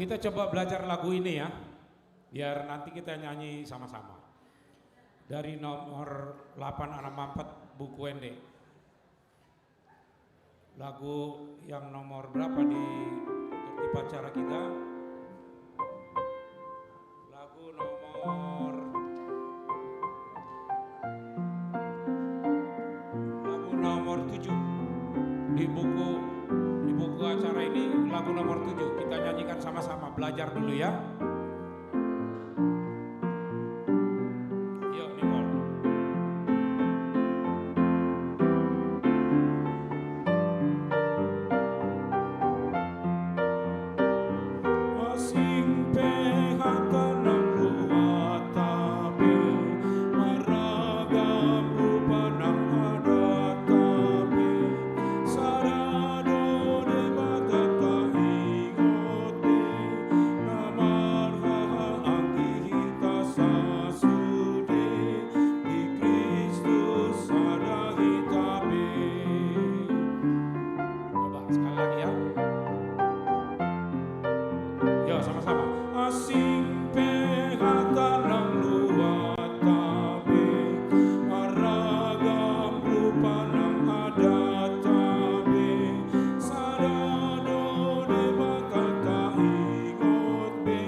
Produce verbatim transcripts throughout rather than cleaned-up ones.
Kita coba belajar lagu ini ya, biar nanti kita nyanyi sama-sama. Dari nomor delapan enam empat, Buku Ende. Lagu yang nomor berapa di, di acara kita? Lagu nomor, lagu nomor tujuh. Di buku, di buku acara ini lagu nomor tujuh. Kita nyanyikan sama-sama, belajar dulu ya. Yuk, Nicole. Asing pe hata nang luat tabe, marragam rupa nang adat tabe, sada do Debata taingot be, na marhahaanggi hita sasude, di Kristus sada hita be. Coba sekali lagi ya. Yo, sama-sama. Asing pe hata nang luat tabe, marragam rupa nang adat tabe, sada do Debata taingot be,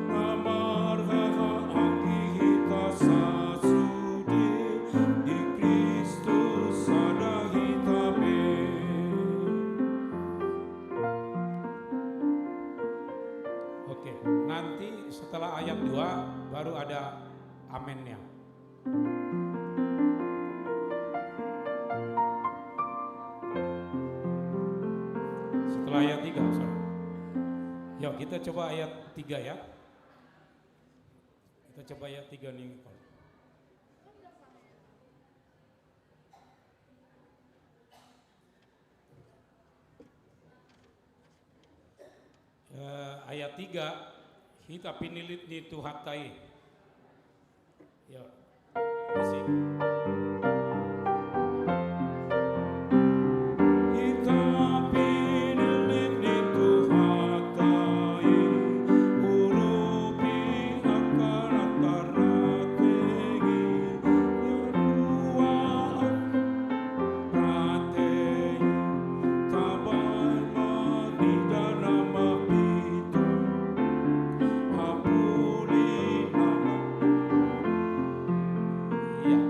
na marhahaanggi hita sasude, di Kristus sada hita be. Oke, nanti setelah ayat dua baru ada amennya. Setelah ayat tiga, sorry. Yuk, kita coba ayat tiga ya. Kita coba ayat tiga nih, Nicole. Eh, ayat tiga, hita pinillit ni Tuhanta i. Ya. Asik. Hita pinillit ni Tuhanta i, urupi angka na tarrate i, ia dua rate i, tabaen ma nida na mambitu, apuli na ma-, iya,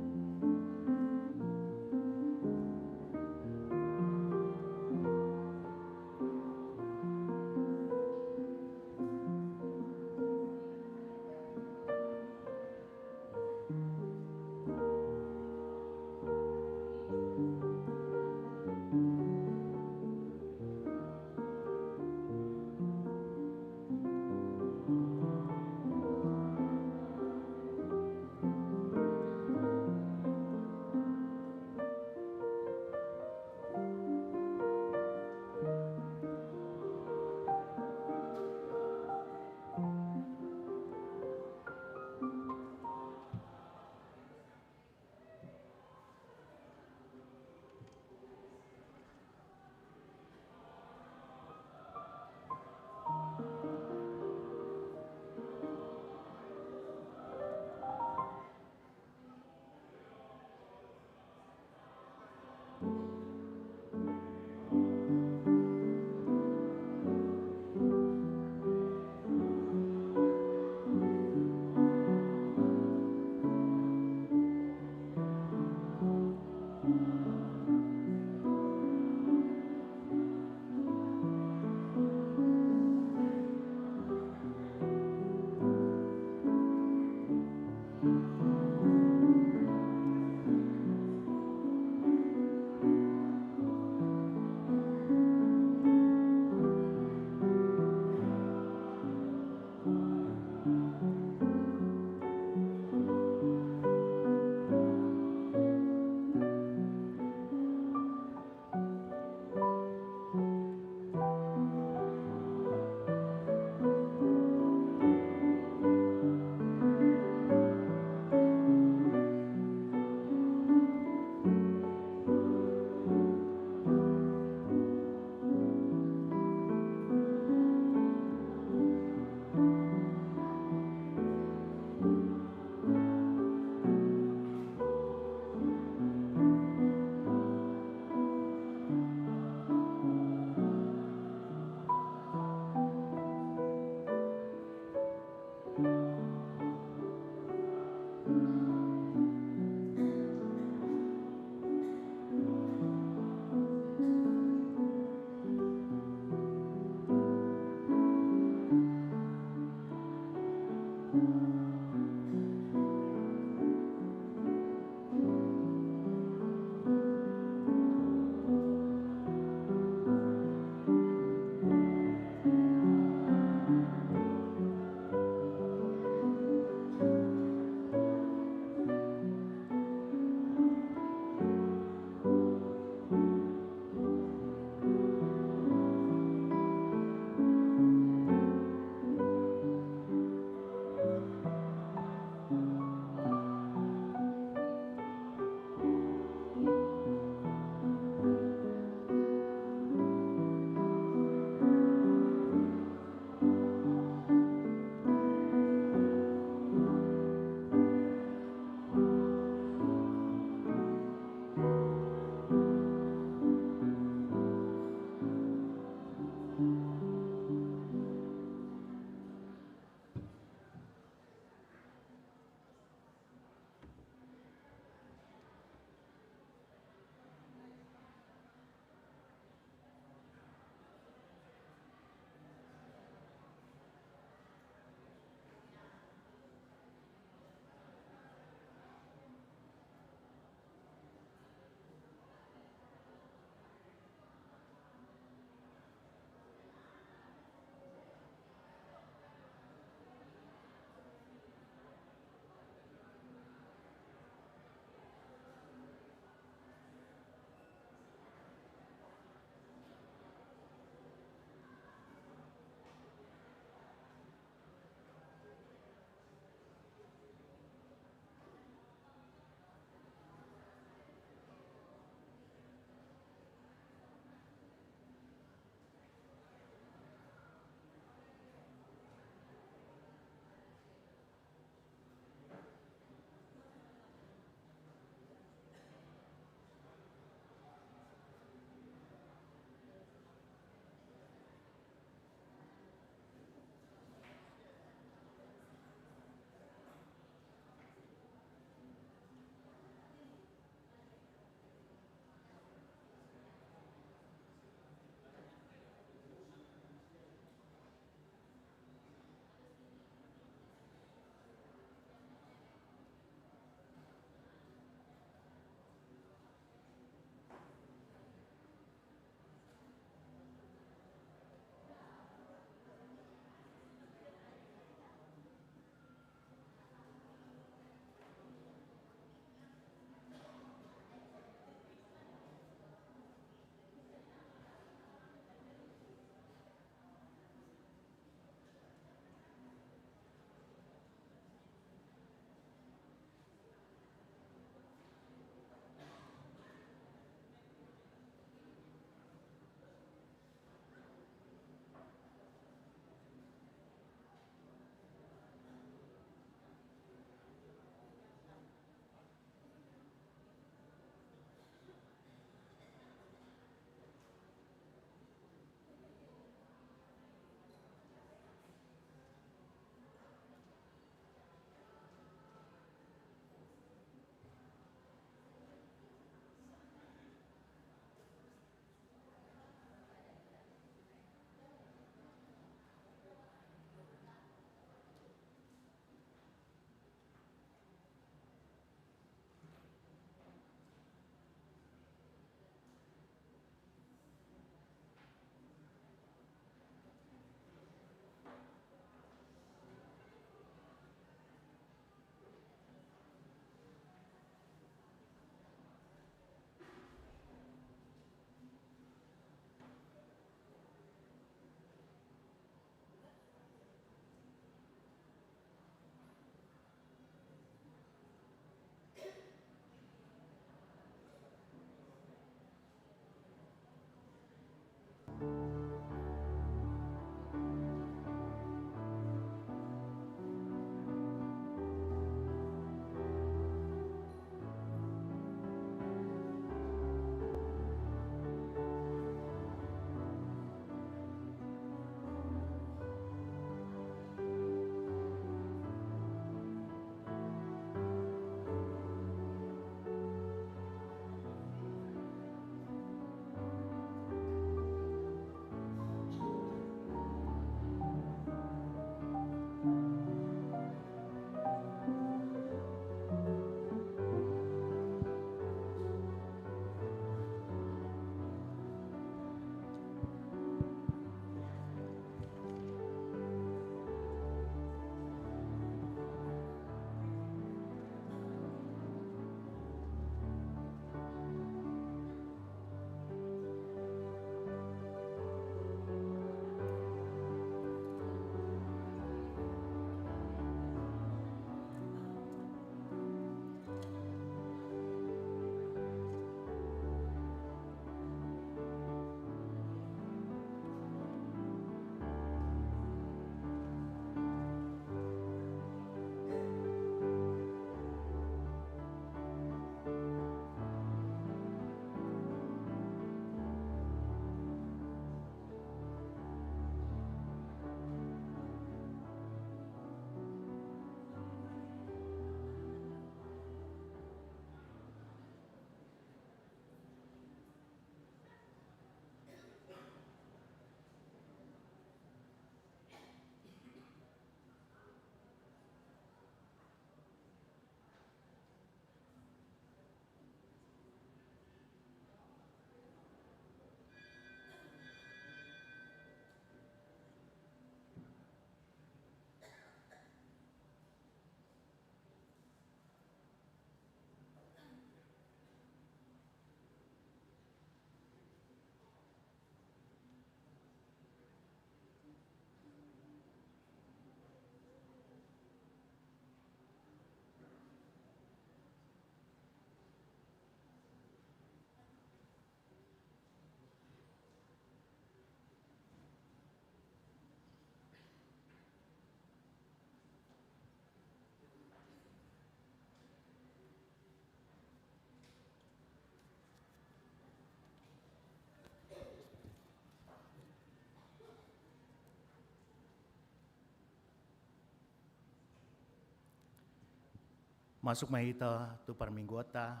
Masuk ma hita tu parmingguonta,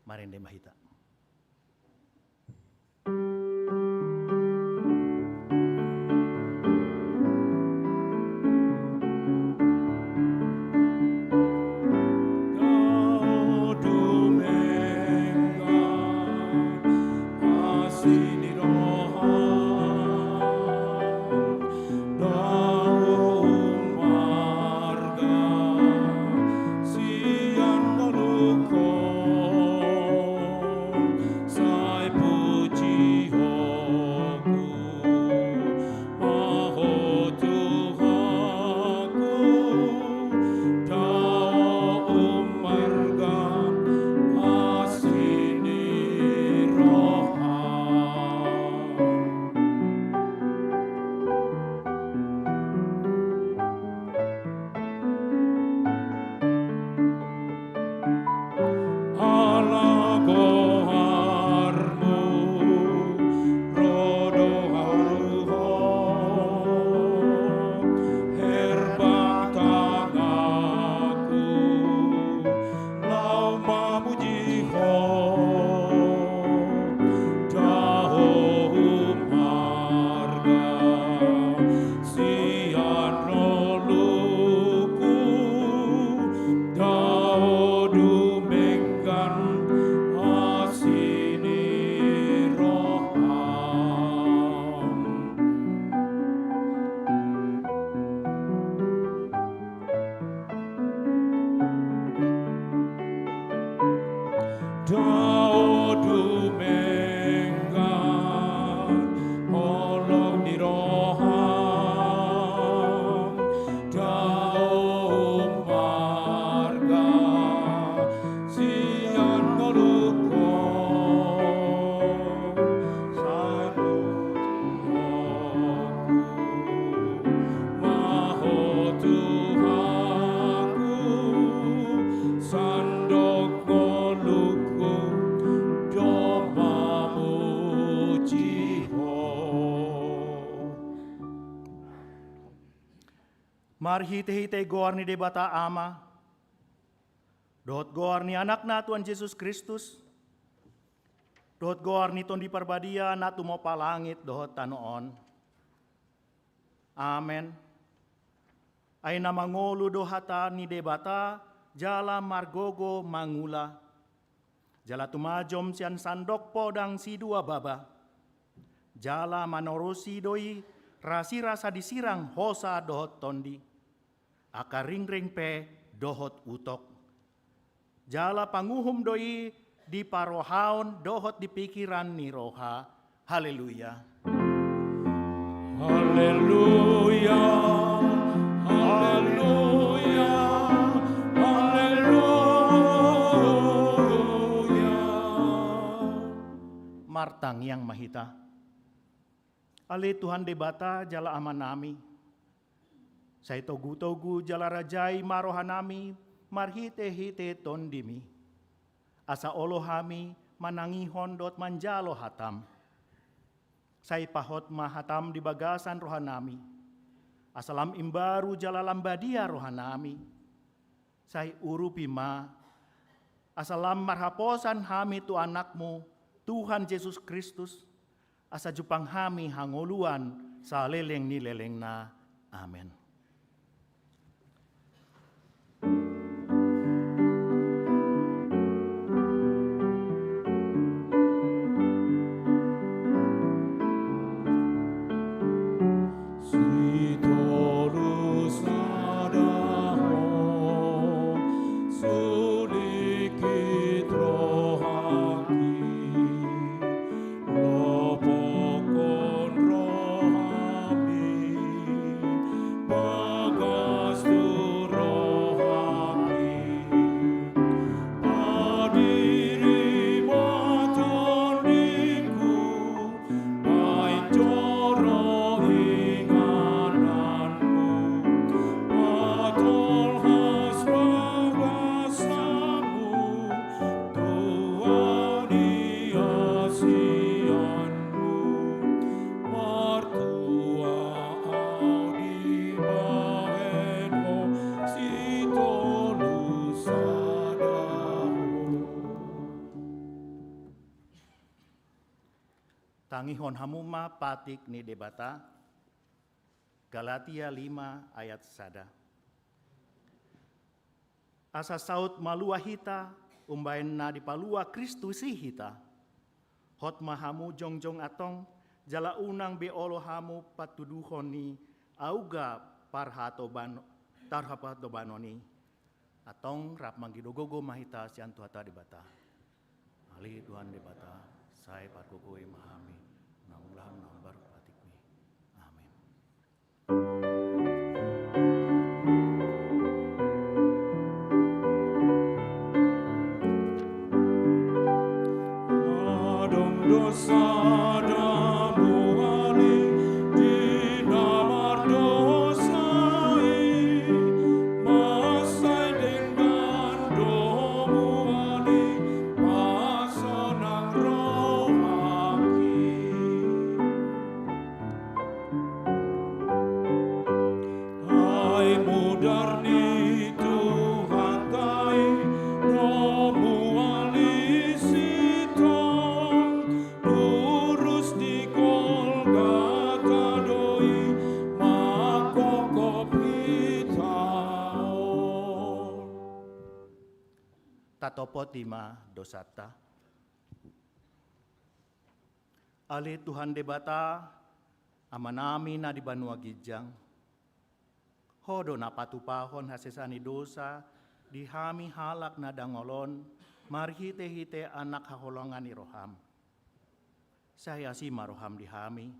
marende ma hita. Marhitehite goar ni Debata Ama, dohot goar ni Anakna Tuhan Jesus Kristus, dohot goar ni Tondi Parbadia na tumompa langit dohot tano on. Amen. Ai na mangolu do hata ni Debata jala margogo mangula. Jala tumajom sian sandok podang sidua baba. Jala manorusi do i rasirasa disirang hosa dohot tondi. Angka ringring pe dohot utok. Jala panguhum do i di parrohaon dohot di pingkiran ni roha. Haleluya. Haleluya. Haleluya. Haleluya. Martangiang ma hita. Ale Tuhan Debata jala Amanami, sai togutogu jala rajai ma rohanami marhitehite Tondimi, asa olo hami manangihon dohot manjalo hatam. Sai pahot ma hatam di bagasan rohanami, asa lam imbaru jala lam badia rohanami. Sai urupi ma, asa lam marhaposan hami tu Anakmu, Tuhan Jesus Kristus, asa jumpang hami hangoluan saleleng ni lelengna. Amen. Tangihon hamu ma patik ni Debata. Galatia lima ayat sada. Asa saut malua hita, umbahen na dipalua Kristus i hita. Hot ma hamu jongjong antong, jala unang be olo hamu patuduhon ni auga parhatoban-, tarhapatobanon i. Antong rap manggido gogo ma hita sian Tuhanta Debata. Ale Tuhan Debata, sai pargogoi ma hami, na ulaon na hombar patikmi. Amen. Adong do sada muali di na mardosa i, mansai denggan do muali pasonang rohangki. Ai mudar ni Tuhanta i do muali sintong, lurus di Golgata do i mangkongkop hita on. Tatopoti ma dosanta. Ale Tuhan Debata, Amanami na di banua ginjang, Ho do na patupahon hasesaan ni dosa di hami halak na dangol on marhitehite Anak haholongan ni roham. Sai asi ma roham di hami,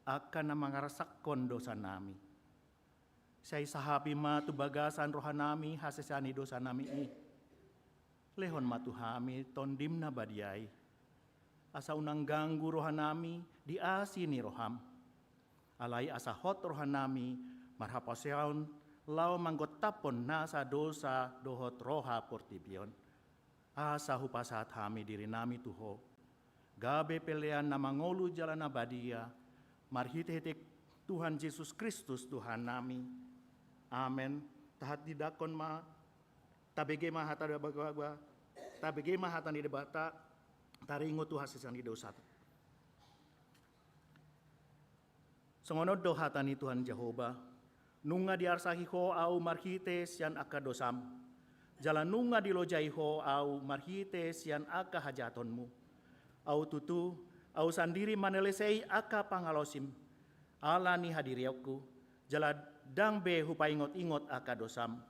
angka na mangarsakkon dosanami. Sai sahapi ma tu bagasan rohanami hasesaan ni dosanami i. Lehon ma tu hami Tondim na badia i, asa unang ganggu rohanami di asi ni roham. Alai asa hot rohanami marhaposeon laho manggontaphon nasa dosa dohot roha portibi on. Asa hupasahat hami dirinami tu Ho, gabe pelean na mangolu jala na badia, marhitehite Tuhan Jesus Kristus Tuhannami. Amen. Tahatindangkon ma, tabege ma hata ni Debata, tabege ma hata ni Debata, taringot tu hasesaan ni dosa. Songon on do hata ni Tuhan Jahowa: Nunga diarsahi Ho ahu marhite sian angka dosam, jala nunga dilojai Ho ahu marhite sian angka hajahatonmu. Ahu tutu, ahu sandiri manelesei angka pangalaosim, ala ni hadirionku, jala ndang be hupaingotingot angka dosam.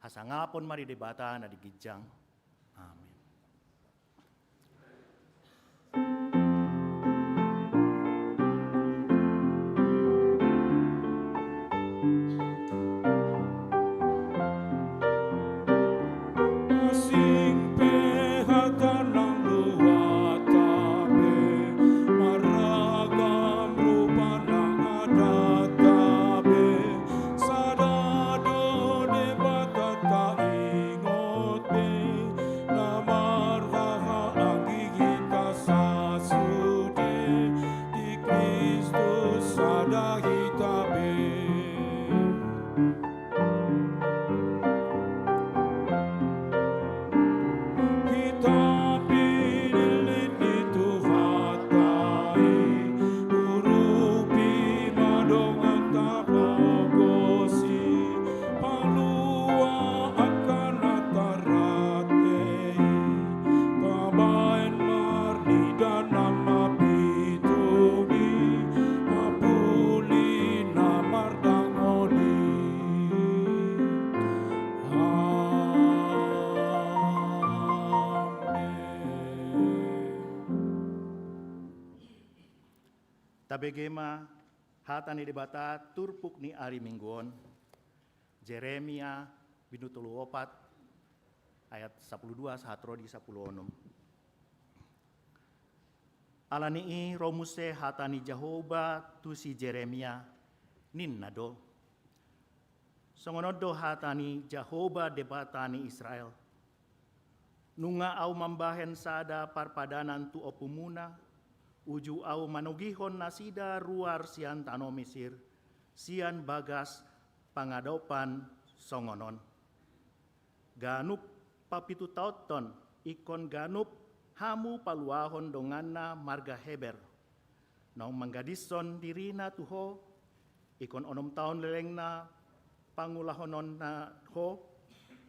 Hasangapon ma di Debata na di ginjang. Amen. Asing pe hata nang luatta be, marragam rupa nang adatta be, sada do Debata taingot be, na marhahaanggi hita sasude, di Kristus sada hita be. Hita pinillit ni Tuhanta i, urupi ma dongan tapagosi, palua angka na tarrante i, tabaen marnida na mapitung i, apuli na mardangol i. Amen. Tabege ma hata ni Debata turpuk ni ari Minggu on, Jeremia bindu tolu opat ayat sapulu dua sahat ro di sapulu onom. Ala ni i ro muse hata ni Jahowa tu si Jeremia, ninna do: Songon on do hata ni Jahowa Debata ni Israel: Nunga ahu mambahen sada parpadanan tu ompumuna, uju ahu manogihon nasida ruar sian tano Misir, sian bagas pangadopan songon on. Ganup papitutaonhon ingkon ganup hamu paluahon donganna marga Heber. Naung manggadishon dirina tu ho, ingkon onom taon lelengna pangulahononna ho,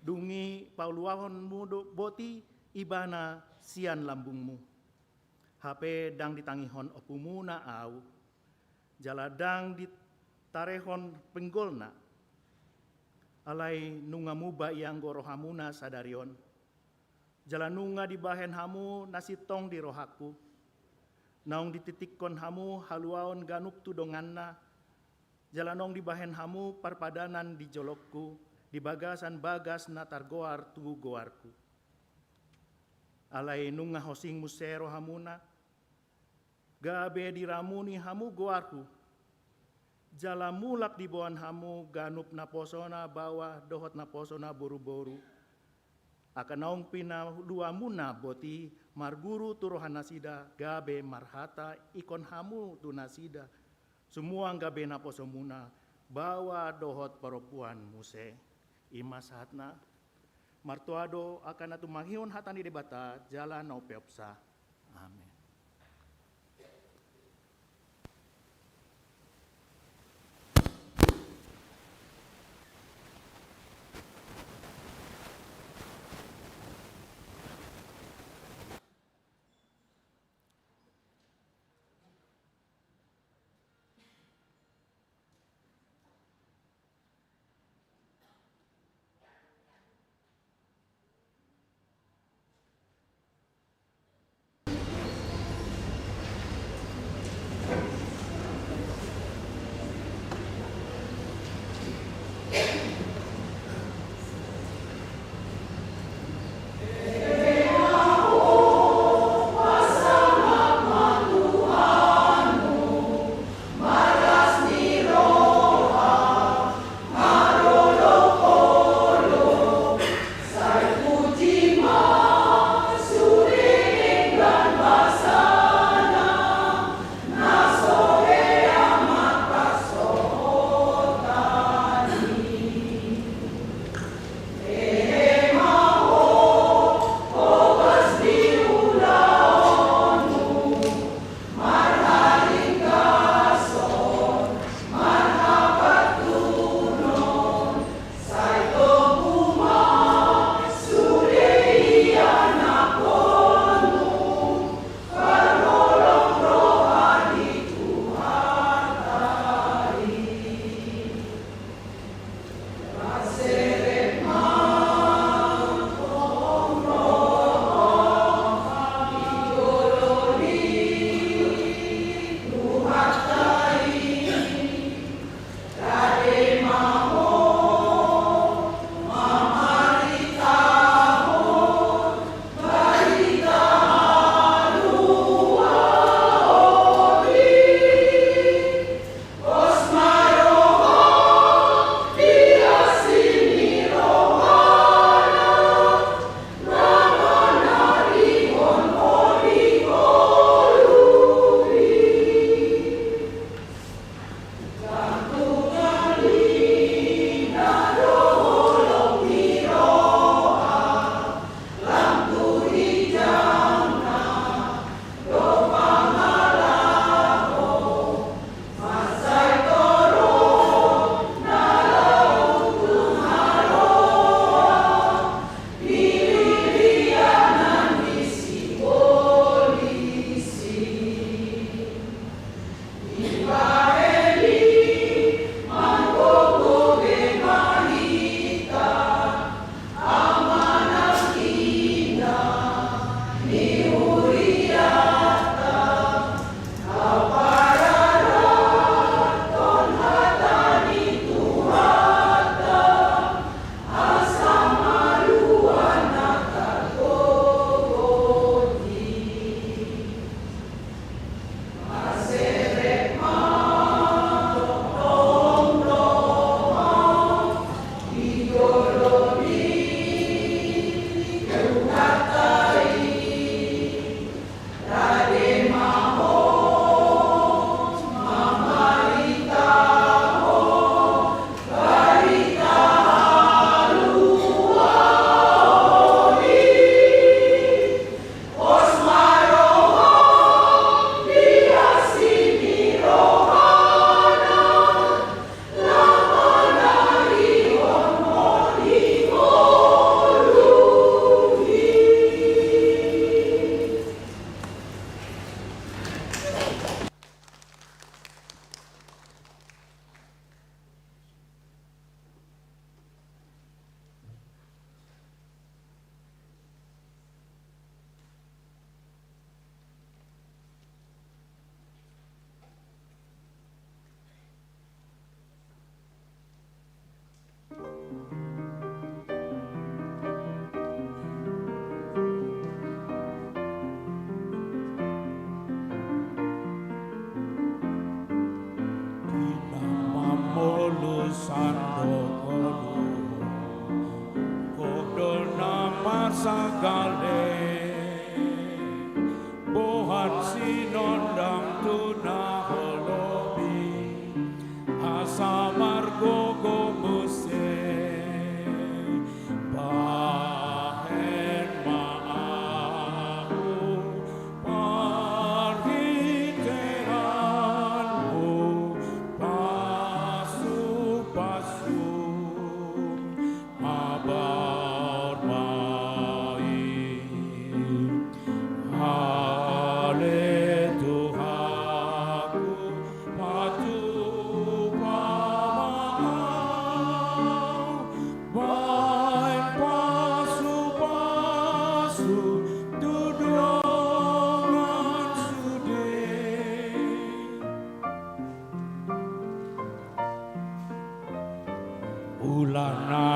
dung i paluahonmu do boti ibana sian lambungmu. Hape ndang ditangihon ompumuna ahu, jala ndang ditarehon pinggolna. Alai nunga muba ianggo rohamuna sadari on, jala nunga dibahen hamu na sintong di rohangku. Naung dititikkon hamu haluaon ganup tu donganna, jala naung dibahen hamu parpadanan di jolongku, di bagasan bagas na targoar tu goarku. Alai nunga hosing muse rohamuna, gabe diramuni hamu goarhu, jala mulak diboan hamu ganup naposona baoa dohot naposona boruboru. Angka naung pinaluamuna boti marguru tu rohanasida, gabe marhata ingkon hamu tu nasida, sumuang gabe naposomuna baoa dohot parompuan muse. I ma sahatna. Martua do angka na tumangihon hata ni Debata jala na umpeopsa. Amen.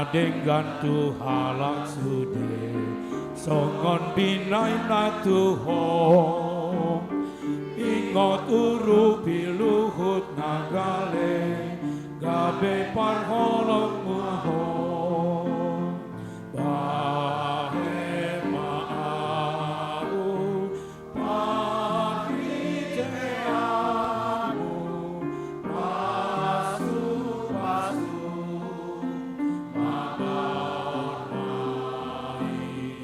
Denggan tu halak sude, songon binahen na tu Ho. Ingot urupi luhut na gale, gabe parholongmuna Ho. Bahen ma ahu, marhiteanmu, pasu-pasu ma bahen ma i.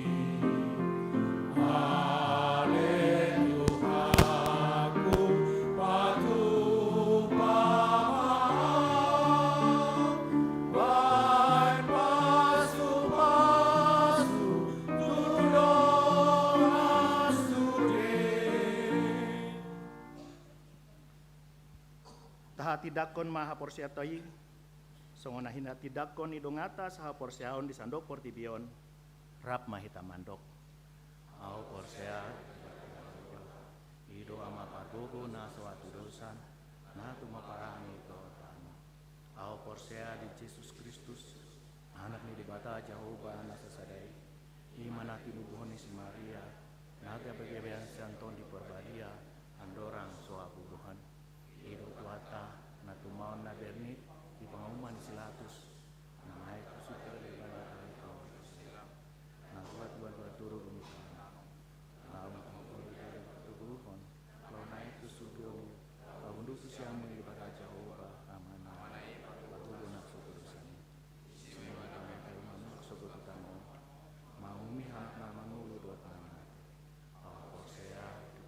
Ale Tuhanku, patupa ma ahu, bahen pasu-pasu tu dongan sude. Tahatindangkon ma haporseaonta i, songon na hinatindangkon ni donganta sahaporseaon di sandok portibi on. Rap ma hita mandok. Ahu porsea, i do Ama pargogo na so hatudosan, na tumompa hami tu tano. Ahu porsea di Jesus Kristus, Anak ni Debata Jahowa na sasada i, i ma na tinubuhon ni si Maria, na gabe gabean sian Tondi Parbadia, andorang so habubuhan. I do Tuhanta, na tumaon na bernit di panguhuman ni si Pilatus, na naek tu surgo, na ruat tu banua, turun tu tano. Laho mangkorhon di hatuburuhon, laho naek tu surgo, laho unduk tu siamun ni Debata Jahowa, Amana, pargogo na so hatudosan i. Songon i ma Amanta i na mangihuthon sogot tu tano on, manguhumi halak na mangolu dohot na mate. Ahu porsea tu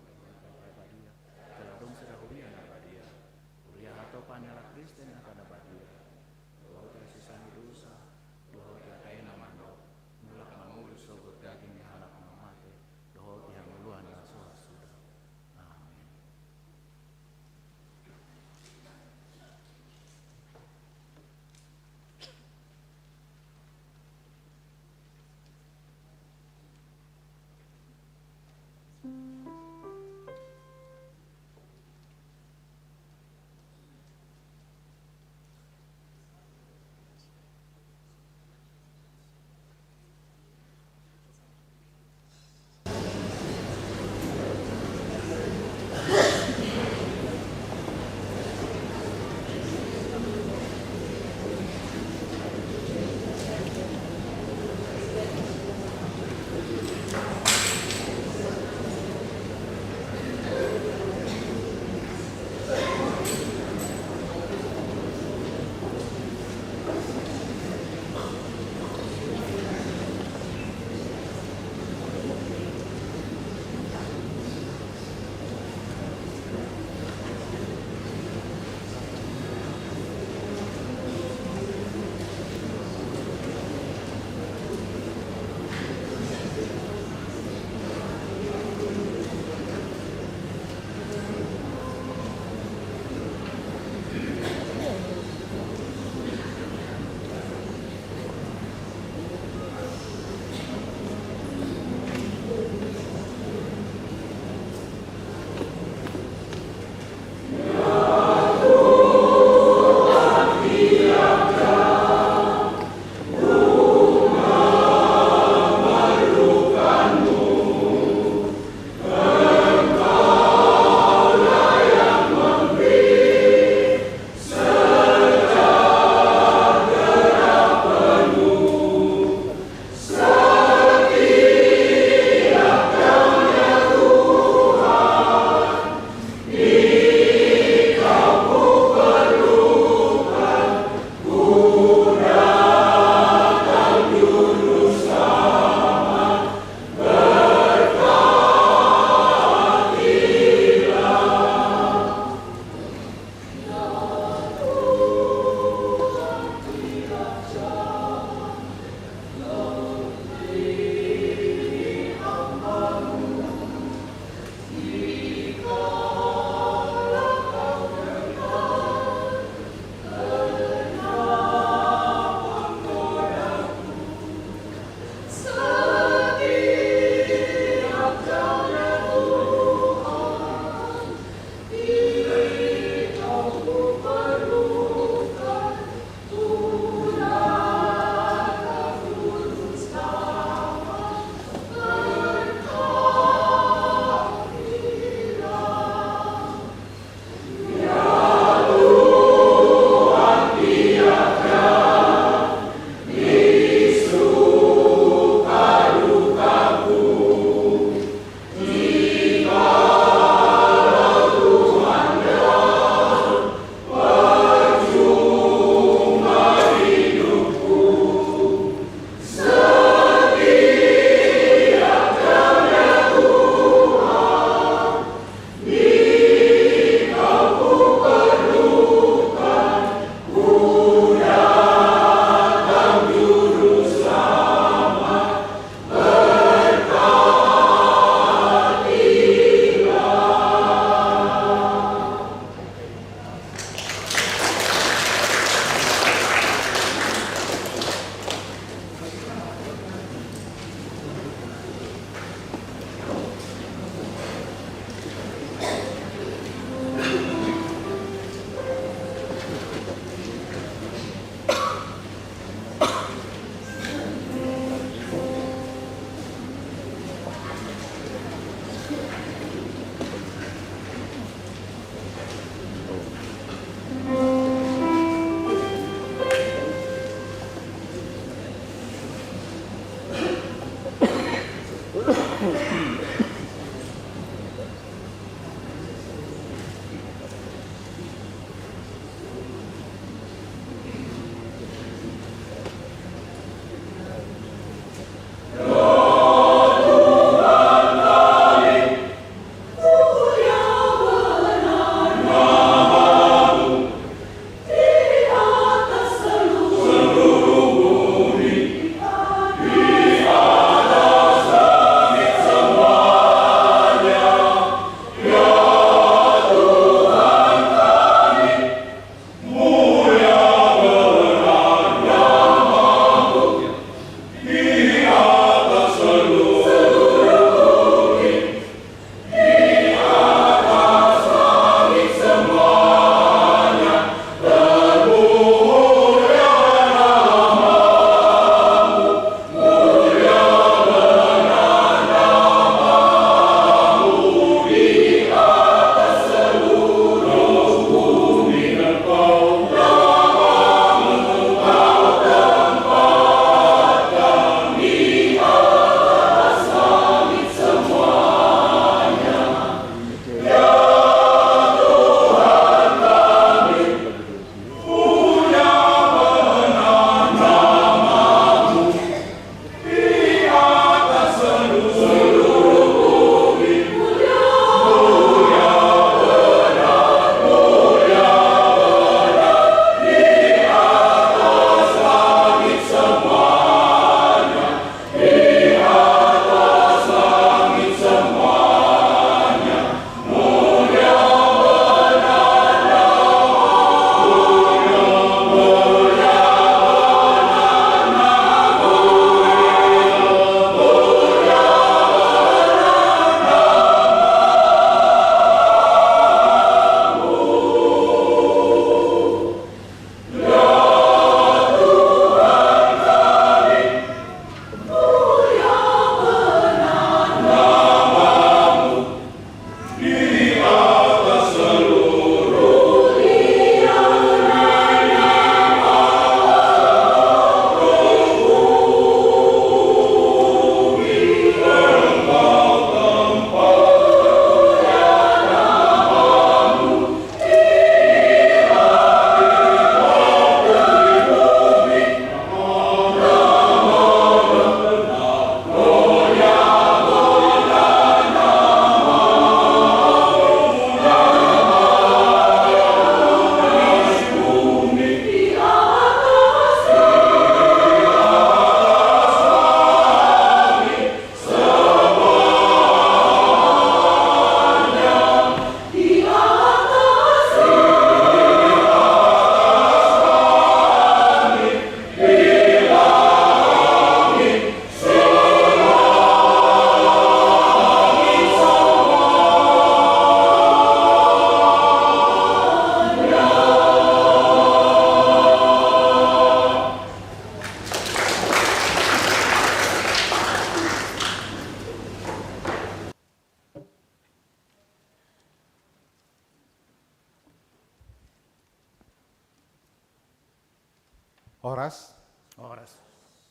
Horas. Horas.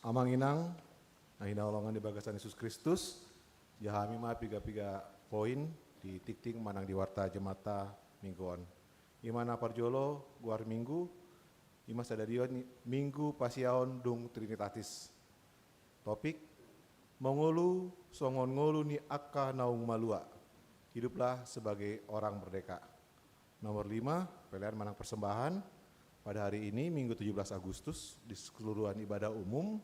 Amang inang na hinaholongan di bagasan Yesus Kristus, ja hami ma piga-piga poin di tingting manang di warta jemata minggu on. Ima na parjolo, goar minggu, ima sadari on Minggu Pasiaon dung Trinitatis. Topik: Mangolu songon ngolu ni angka naung malua. Hiduplah sebagai orang merdeka. Nomor lima, pelean manang persembahan. Pada hari ini, Minggu tujuh belas Agustus, di keseluruhan ibadah umum,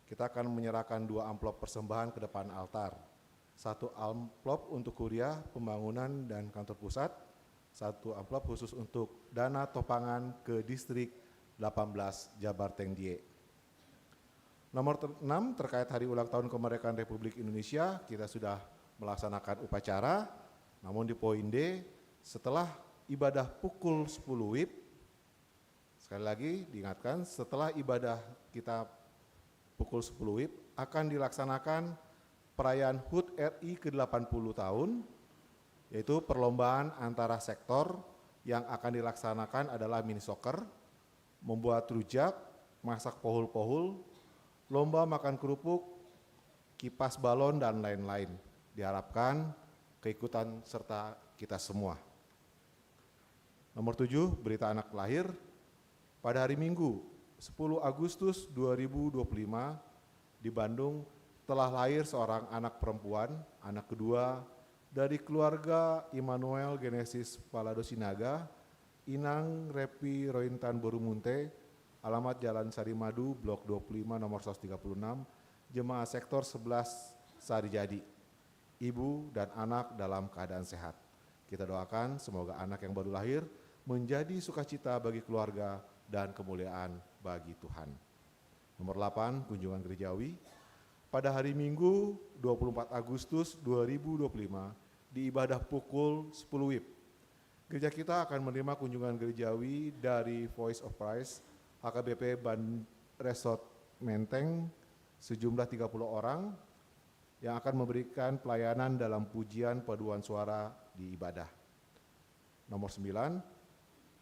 kita akan menyerahkan dua amplop persembahan ke depan altar. Satu amplop untuk Kuria, Pembangunan, dan Kantor Pusat. Satu amplop khusus untuk dana topangan ke Distrik delapan belas Jabar Tengdie. Nomor ter-, enam, terkait hari ulang tahun kemerdekaan Republik Indonesia, kita sudah melaksanakan upacara. Namun di poin D, setelah ibadah pukul sepuluh wib, sekali lagi diingatkan, setelah ibadah kita pukul sepuluh wib, akan dilaksanakan perayaan hud R I ke delapan puluh tahun, yaitu perlombaan antara sektor. Yang akan dilaksanakan adalah mini soccer, membuat rujak, masak pohul-pohul, lomba makan kerupuk, kipas balon, dan lain-lain. Diharapkan keikutsertaan kita semua. Nomor tujuh, berita anak lahir. Pada hari Minggu, sepuluh Agustus dua ribu dua puluh lima, di Bandung, telah lahir seorang anak perempuan, anak kedua, dari keluarga Immanuel Genesis Palado Sinaga, Inang Repi Rointan Borumunte, alamat Jalan Sarimadu, Blok dua puluh lima, nomor seratus tiga puluh enam, jemaah sektor sebelas Sarijadi. Ibu dan anak dalam keadaan sehat. Kita doakan semoga anak yang baru lahir menjadi sukacita bagi keluarga dan kemuliaan bagi Tuhan. Nomor delapan, kunjungan gerejawi. Pada hari Minggu, dua puluh empat Agustus dua ribu dua puluh lima, di ibadah pukul sepuluh wib, gereja kita akan menerima kunjungan gerejawi dari Voice of Christ, H K B P Ban-, Resort Menteng, sejumlah tiga puluh orang yang akan memberikan pelayanan dalam pujian paduan suara di ibadah. Nomor sembilan,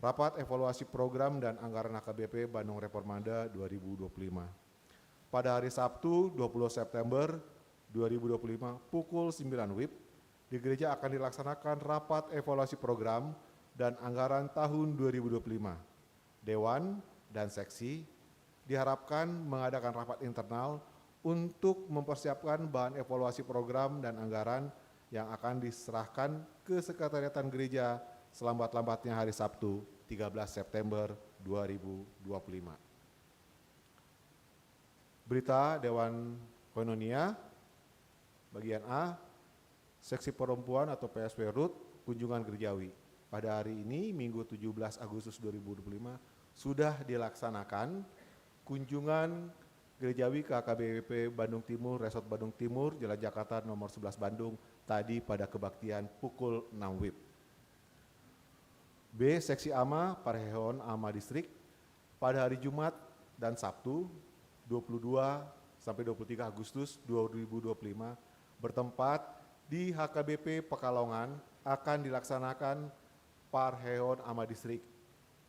rapat evaluasi program dan anggaran H K B P Bandung Reformanda dua ribu dua puluh lima. Pada hari Sabtu, dua puluh September dua ribu dua puluh lima, pukul sembilan wib, di gereja akan dilaksanakan rapat evaluasi program dan anggaran tahun dua ribu dua puluh lima. Dewan dan seksi diharapkan mengadakan rapat internal untuk mempersiapkan bahan evaluasi program dan anggaran yang akan diserahkan ke Sekretariatan Gereja selambat-lambatnya hari Sabtu, tiga belas September dua ribu dua puluh lima. Berita Dewan Koinonia, bagian A, Seksi Perempuan atau P S W RUT, kunjungan gerejawi. Pada hari ini, Minggu tujuh belas Agustus dua ribu dua puluh lima, sudah dilaksanakan kunjungan gerejawi ke H K B P Bandung Timur, Resort Bandung Timur, Jalan Jakarta nomor sebelas Bandung, tadi pada kebaktian pukul enam wib. B, Seksi Ama, Parheon Ama Distrik, pada hari Jumat dan Sabtu, dua puluh dua sampai dua puluh tiga Agustus dua ribu dua puluh lima, bertempat di H K B P Pekalongan, akan dilaksanakan Parheon Ama Distrik.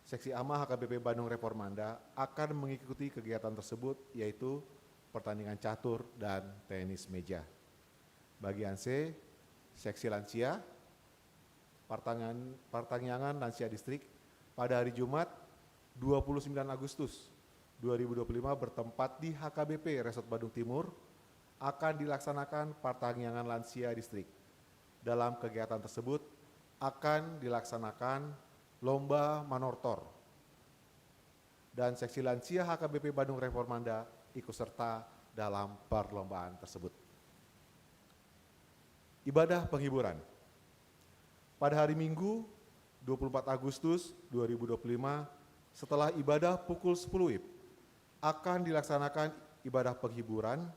Seksi Ama H K B P Bandung Reformanda akan mengikuti kegiatan tersebut, yaitu pertandingan catur dan tenis meja. Bagian C, Seksi Lansia, Partangiangan, Partangiangan Lansia Distrik, pada hari Jumat, dua puluh sembilan Agustus dua ribu dua puluh lima, bertempat di H K B P Resort Bandung Timur, akan dilaksanakan Partangiangan Lansia Distrik. Dalam kegiatan tersebut akan dilaksanakan lomba manortor. Dan Seksi Lansia H K B P Bandung Reformanda ikut serta dalam perlombaan tersebut. Ibadah penghiburan. Pada hari Minggu, dua puluh empat Agustus dua ribu dua puluh lima, setelah ibadah pukul sepuluh wib, akan dilaksanakan ibadah penghiburan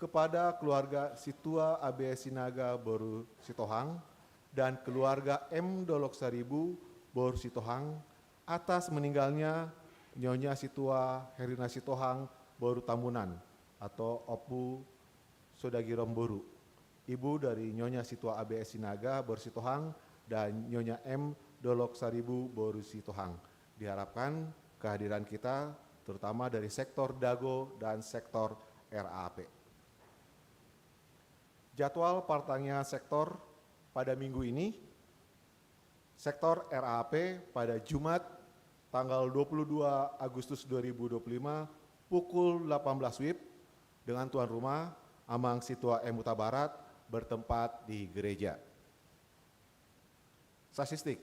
kepada keluarga Situa A B S Sinaga boru Sitohang dan keluarga M Dolok Saribu boru Sitohang atas meninggalnya Nyonya Situa Herina Sitohang boru Tambunan atau Ompu Sodagirong boru, ibu dari Nyonya Situa A B S Sinaga boru Sitohang dan Nyonya M Dolok Saribu boru Sitohang. Diharapkan kehadiran kita terutama dari sektor Dago dan sektor R A P. Jadwal partangiangan sektor pada minggu ini: sektor R A P pada Jumat tanggal dua puluh dua Agustus dua ribu dua puluh lima pukul delapan belas W I B dengan tuan rumah Amang Sintua M Huta Barat bertempat di gereja. Statistik.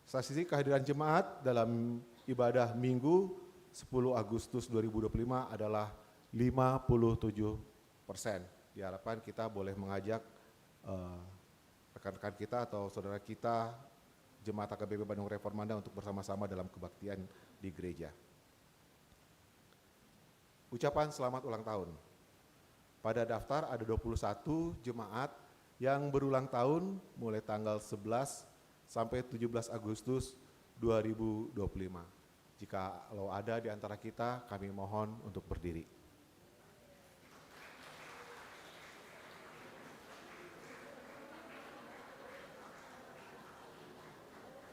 Statistik kehadiran jemaat dalam ibadah Minggu sepuluh Agustus dua ribu dua puluh lima adalah lima puluh tujuh persen. Diharapkan kita boleh mengajak, eh, rekan-rekan kita atau saudara kita jemaat H K B P Bandung Reformanda untuk bersama-sama dalam kebaktian di gereja. Ucapan selamat ulang tahun. Pada daftar ada dua puluh satu jemaat yang berulang tahun mulai tanggal sebelas sampai tujuh belas Agustus dua ribu dua puluh lima. Jikalau ada di antara kita, kami mohon untuk berdiri.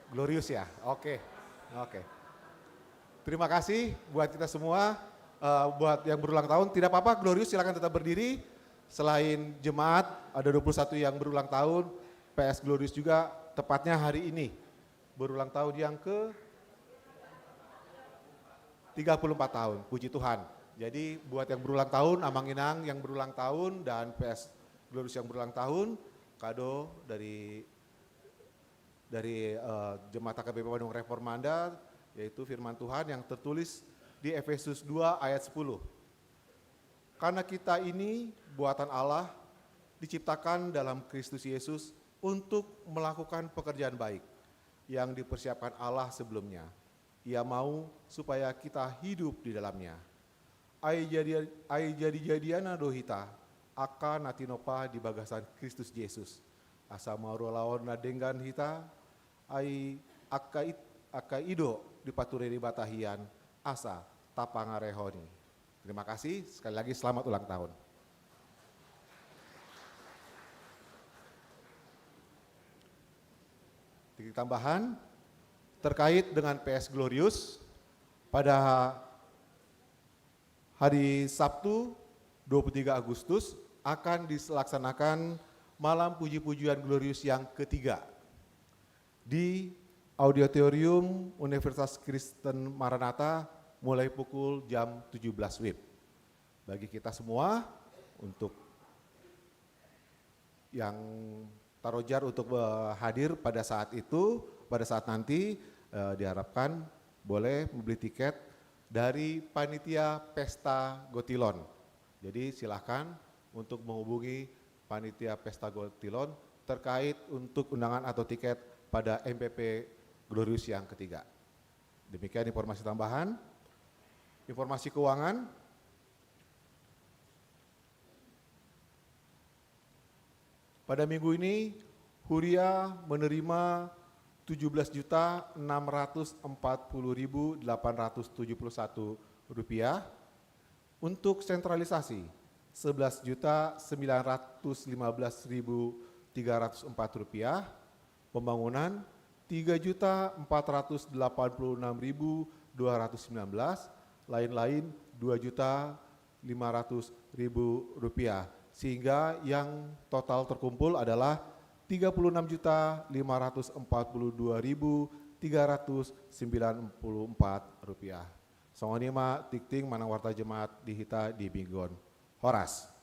Glorius ya? Oke. Oke. Terima kasih buat kita semua. Eh, buat yang berulang tahun, tidak apa-apa, Glorius silakan tetap berdiri. Selain jemaat, ada dua puluh satu yang berulang tahun, P S Glorius juga tepatnya hari ini berulang tahun yang ke tiga puluh empat tahun, puji Tuhan. Jadi buat yang berulang tahun, Amang Inang yang berulang tahun, dan P S Glorius yang berulang tahun, kado dari, dari, eh, Jemaat H K B P Bandung Reformanda, yaitu firman Tuhan yang tertulis di Efesus dua ayat sepuluh. Karena kita ini buatan Allah, diciptakan dalam Kristus Yesus untuk melakukan pekerjaan baik yang dipersiapkan Allah sebelumnya. Ia mau supaya kita hidup di dalamnya. Ai jadi, ai jadi-jadianna do hita, angka na tinompa di bagasan Kristus Jesus. Asa marulaon na denggan hita, ai angka i, angka i do dipature Debata hian, asa tapangarehon i. Terima kasih, sekali lagi selamat ulang tahun. Titik tambahan, terkait dengan P S Glorius, pada hari Sabtu, dua puluh tiga Agustus, akan dilaksanakan malam puji-pujian Glorius yang ketiga di Auditorium Universitas Kristen Maranatha mulai pukul jam tujuh belas W I B. Bagi kita semua, untuk yang tarojar untuk, eh, hadir pada saat itu, pada saat nanti, eh, diharapkan boleh membeli tiket dari panitia Pesta Gotilon. Jadi, silakan untuk menghubungi panitia Pesta Gotilon terkait untuk undangan atau tiket pada M P P Glorius yang ketiga. Demikian informasi tambahan. Informasi keuangan. Pada minggu ini, Huria menerima tujuh belas juta enam ratus empat puluh ribu delapan ratus tujuh puluh satu rupiah. Untuk sentralisasi, sebelas juta sembilan ratus lima belas ribu tiga ratus empat rupiah. Pembangunan, tiga juta empat ratus delapan puluh enam ribu dua ratus sembilan belas. Lain-lain, dua juta lima ratus ribu rupiah. Sehingga yang total terkumpul adalah tiga puluh enam juta lima ratus empat puluh dua ribu tiga ratus sembilan puluh empat rupiah. Songon i ma tingting manang warta jemaat di hita di minggu on. Horas.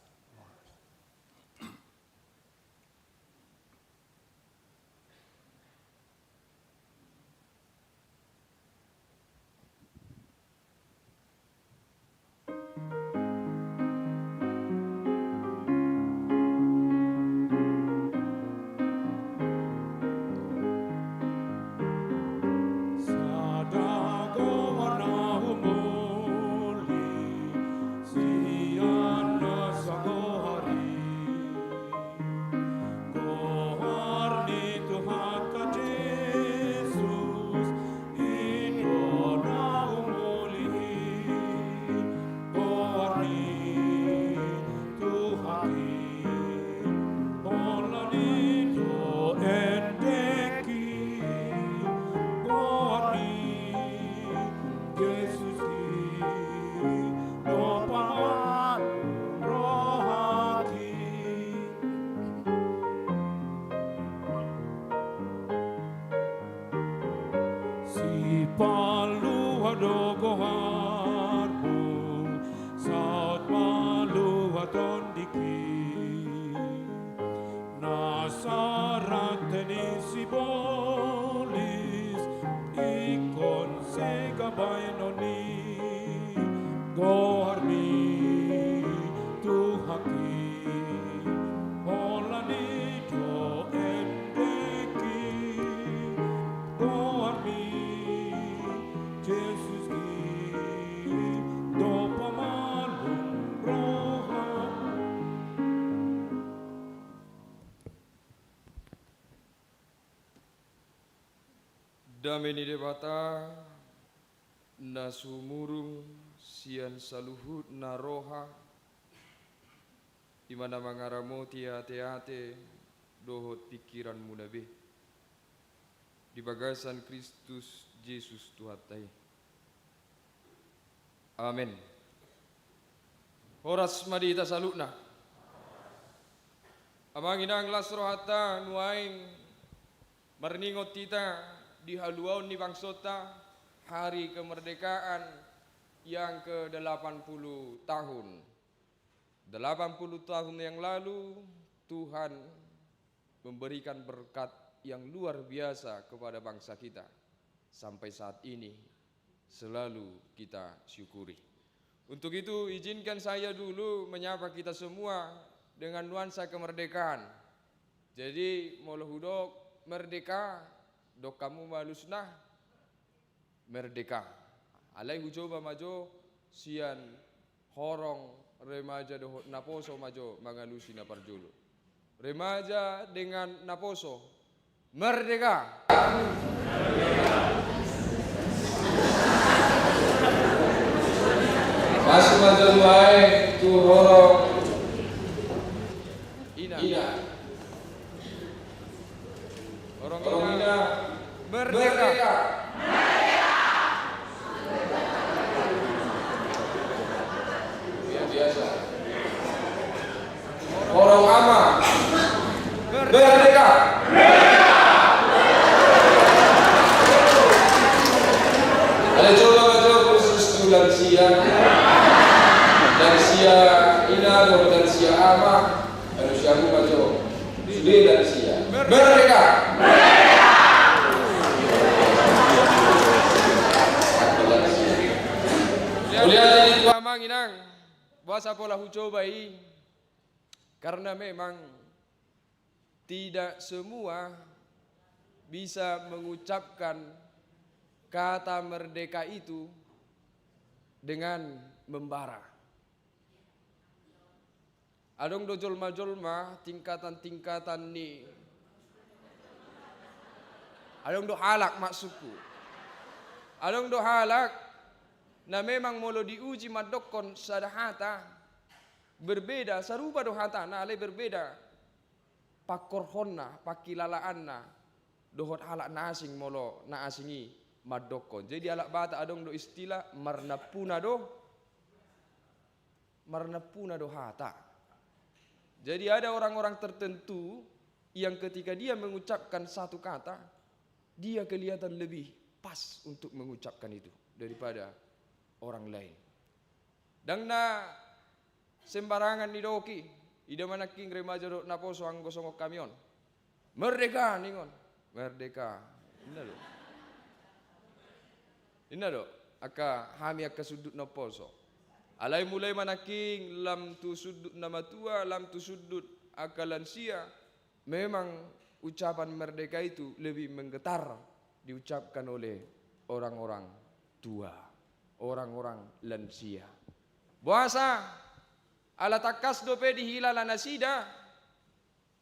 Sipalua do goarmu, saut malua tondingki. Na sarate ni sibolis, ingkon sega baenon ni goarmi, Tuhanki. Holan i do endengki, goarmi, Jesuski, do pamalum roha. Dame ni Debata, na sumurung sian saluhutna roha, i ma na mangaramoti ateate dohot pingkiranmuna be, di bagasan Kristus Jesus Tuhanta i. Amen. Horas ma di hita saluhutna. Amang inang, las rohanta nuaeng marningot hita di haluaon ni bangsonta, hari kemerdekaan yang ke delapan puluh tahun. Delapan puluh tahun yang lalu, Tuhan memberikan berkat yang luar biasa kepada bangsa kita. Sampai saat ini, selalu kita syukuri. Untuk itu, izinkan saya dulu menyapa kita semua dengan nuansa kemerdekaan. Jadi, molo hudok merdeka, dok hamu ma alusna, merdeka. Alai hucoba ma jo sian horong, remaja dohot naposo ma jo mangalusi na parjolo. Remaja dengan naposo. Merdeka! Masuk ma jo nuaeng tu horong. Ina. Ina. Horong ina. Merdeka. Merdeka. Luar biasa. Horong ama. Merdeka. Ada coba baca khusus tu lansia. Lansia ina dohot lansia ama. Manusia hamu ma jo. Sude lansia. Merdeka! Merdeka! Mauliate di Tuhan. Amang inang, boasa pola hucoba i? Karena memang tidak semua bisa mengucapkan kata merdeka itu dengan membara. Adong do jolma-jolma, tingkatan-tingkatan ni, adong do halak, maksudku. Adong do halak na memang molo diuji mandokkon sada hata, berbeda, sarupa do hatana, alai berbeda pangkorhonna, pangkilalaanna dohot halak na asing, molo na asing i mandokkon. Jadi halak Batak adong do istilah, marnampuna do, marnampuna do hata. Jadi ada orang-orang tertentu yang ketika dia mengucapkan satu kata, dia kelihatan lebih pas untuk mengucapkan itu daripada orang lain. Ndang na sembarangan nidok i, ida ma nangkin remaja dohot naposo anggo songon hami on. Merdeka, ningon. Merdeka. Inna do. Inna do. Angka hami angka sundut na umposo. Alai mulai ma nangkin lam tu sundut na matua, lam tu sundut angka lansia, memang ucapan merdeka itu lebih menggetar diucapkan oleh orang-orang tua, orang-orang lansia. Boasa? Ala tangkas dope dihilala nasida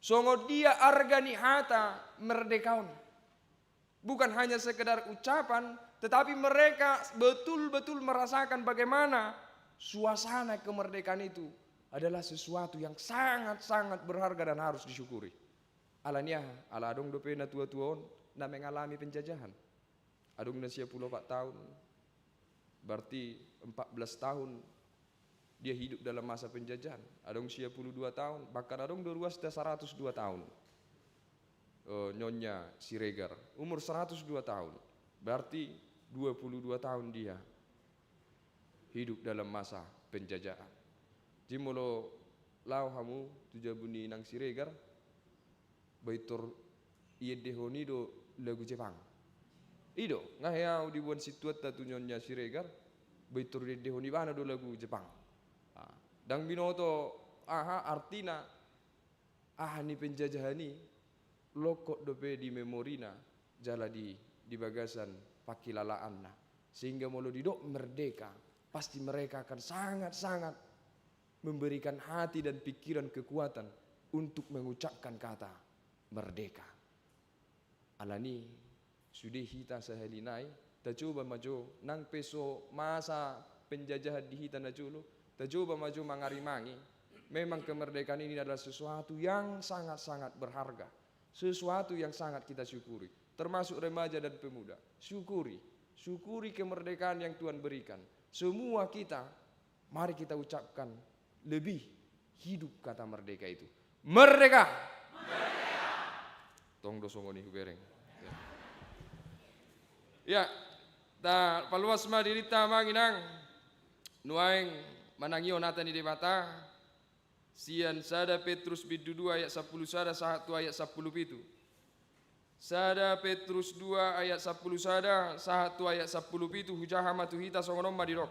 songon dia arga ni hata merdeka on. Bukan hanya sekedar ucapan, tetapi mereka betul-betul merasakan bagaimana suasana kemerdekaan itu adalah sesuatu yang sangat-sangat berharga dan harus disyukuri. Ala ni aha? Ala adong dope na tua-tua on na mengalami penjajahan. Adong na sia pulu opat tahun, berarti empat belas tahun dia hidup dalam masa penjajahan. Adong sia pulu dua tahun, bahkan adong do ruas da saratus dua tahun. Eh, Nyonya Siregar, umur saratus dua tahun. Berarti dua puluh dua tahun dia hidup dalam masa penjajahan. Jadi molo laho hamu tu jabu ni inang Siregar, baen tor iendehon i do lagu Jepang. I do, nga hea au diboan sintuanta tu nyonya Siregar, baen tor iendehon ibana do lagu Jepang. Ah, ndang binoto aha artina, aha ni penjajahan i, longkot dope di memorina, jala di, di bagasan pangkilalaanna. Sehingga molo didok merdeka, pasti mereka akan sangat-sangat memberikan hati dan pikiran kekuatan untuk mengucapkan kata merdeka. Alani, sude hita sahali nai, tacoba ma jo, nang pe so masa penjajahan di hita na jolo, tacoba ma jo mangarimangi. Memang kemerdekaan ini adalah sesuatu yang sangat-sangat berharga, sesuatu yang sangat kita syukuri, termasuk remaja dan pemuda. Syukuri, syukuri kemerdekaan yang Tuhan berikan. Semua kita, mari kita ucapkan lebih hidup kata merdeka itu. Merdeka! Tong do songon i hubereng. Ya, tapaluas ma dirinta, amang inang. Nuaeng manangihon hata ni Debata sian sada Petrus bindu dua ayat sampulu sada sahat tu ayat sampulu pitu. Sada Petrus dua ayat sampulu sada sahat tu ayat sampulu pitu, hujaha ma tu hita, songon on ma didok.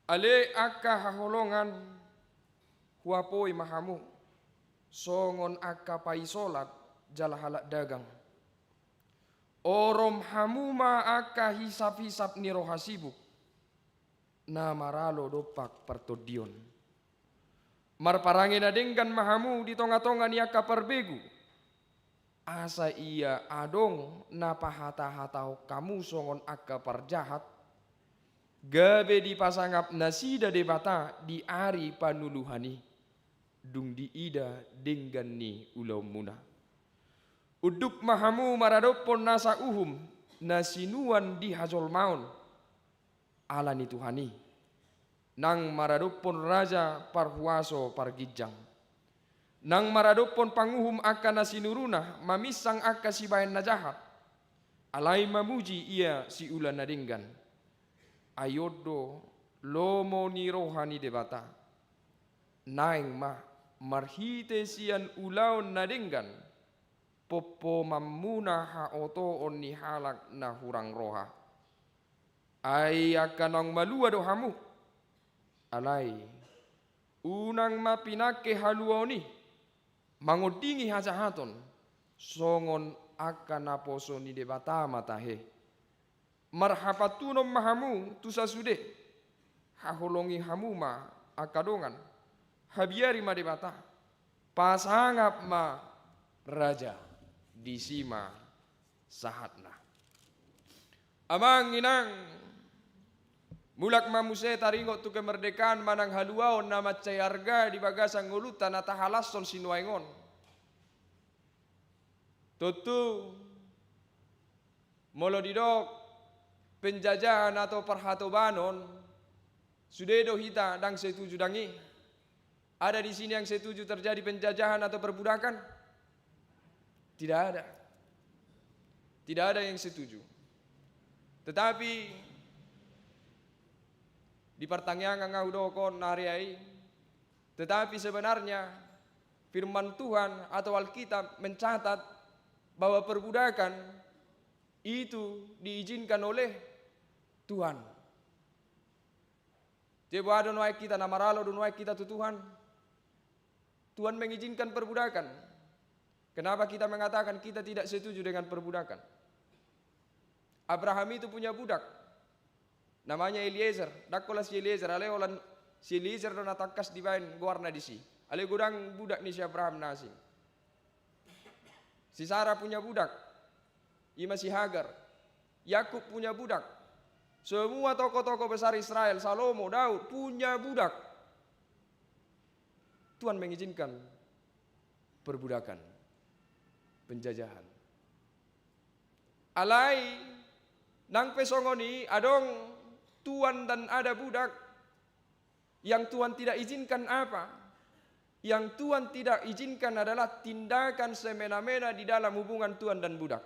Ale angka haholongan, huapoi ma hamu songon angka paisolat jala halak dagang. Orom hamu ma angka hisap-hisap ni roha sibuk, na maralo dompak partondion. Marparange na denggan ma hamu di tonga-tonga ni angka parbegu, asa ia adong na pahata-hatahon hamu songon angka parjahat, gabe dipasangap nasida Debata di ari panuluhan i, dung diida denggan ni ulaonmuna. Unduk ma hamu maradophon nasa uhum na sinuan di hajolmaon ala ni Tuhan i, nang maradophon raja parhuaso parginjang, nang maradophon panguhum angka na sinuruna maminsang angka sibahen na jahat, alai mamuji ia siula na denggan. Ai on do lomo ni roha ni Debata. Naeng ma marhite sian ulaon na denggan, pompomanmuna haotoon ni halak na hurang roha. Ai angka naung malua do hamu. Alai unang ma pinangke haluaon i mangondingi hajahaton, songon angka naposo ni Debata ma tahe. Marhapantunon ma hamu tu sasude, haholongi hamu ma angka dongan, habiari ma Debata, pasangap ma raja, disi ma sahatna. Amang inang, mulak ma muse taringot tu kemerdekaan manang haluaon na mansai arga di bagasan ngolunta na tahalashon sinuaeng on. Tontu, molo didok penjajahan atau parhatobanon, sude do hita ndang setuju, ndang i. Ada di sini yang setuju terjadi penjajahan atau perbudakan? Tidak ada. Tidak ada yang setuju. Tetapi di partangiangan nga hudok on na ari ai, tetapi sebenarnya firman Tuhan atau Alkitab mencatat bahwa perbudakan itu diizinkan oleh Tuhan. Jadi boha do nuaeng hita, na maralo do nuaeng hita tu Tuhan? Tuhan mengizinkan perbudakan. Kenapa kita mengatakan kita tidak setuju dengan perbudakan? Abraham itu punya budak. Namanya Eliezer. Ndang holan si Eliezer, alai holan si Eliezer do na tangkas dibaen goarna disi. Alai godang budak ni si Abraham na asing. Si Sara punya budak. Ima si Hagar. Yakub punya budak. Semua tokoh-tokoh besar Israel, Salomo, Daud, punya budak. Tuhan mengizinkan perbudakan, penjajahan. Alai, nang pe songon i, adong tuan dan ada budak yang Tuhan tidak izinkan apa? Yang Tuhan tidak izinkan adalah tindakan semena-mena di dalam hubungan tuan dan budak.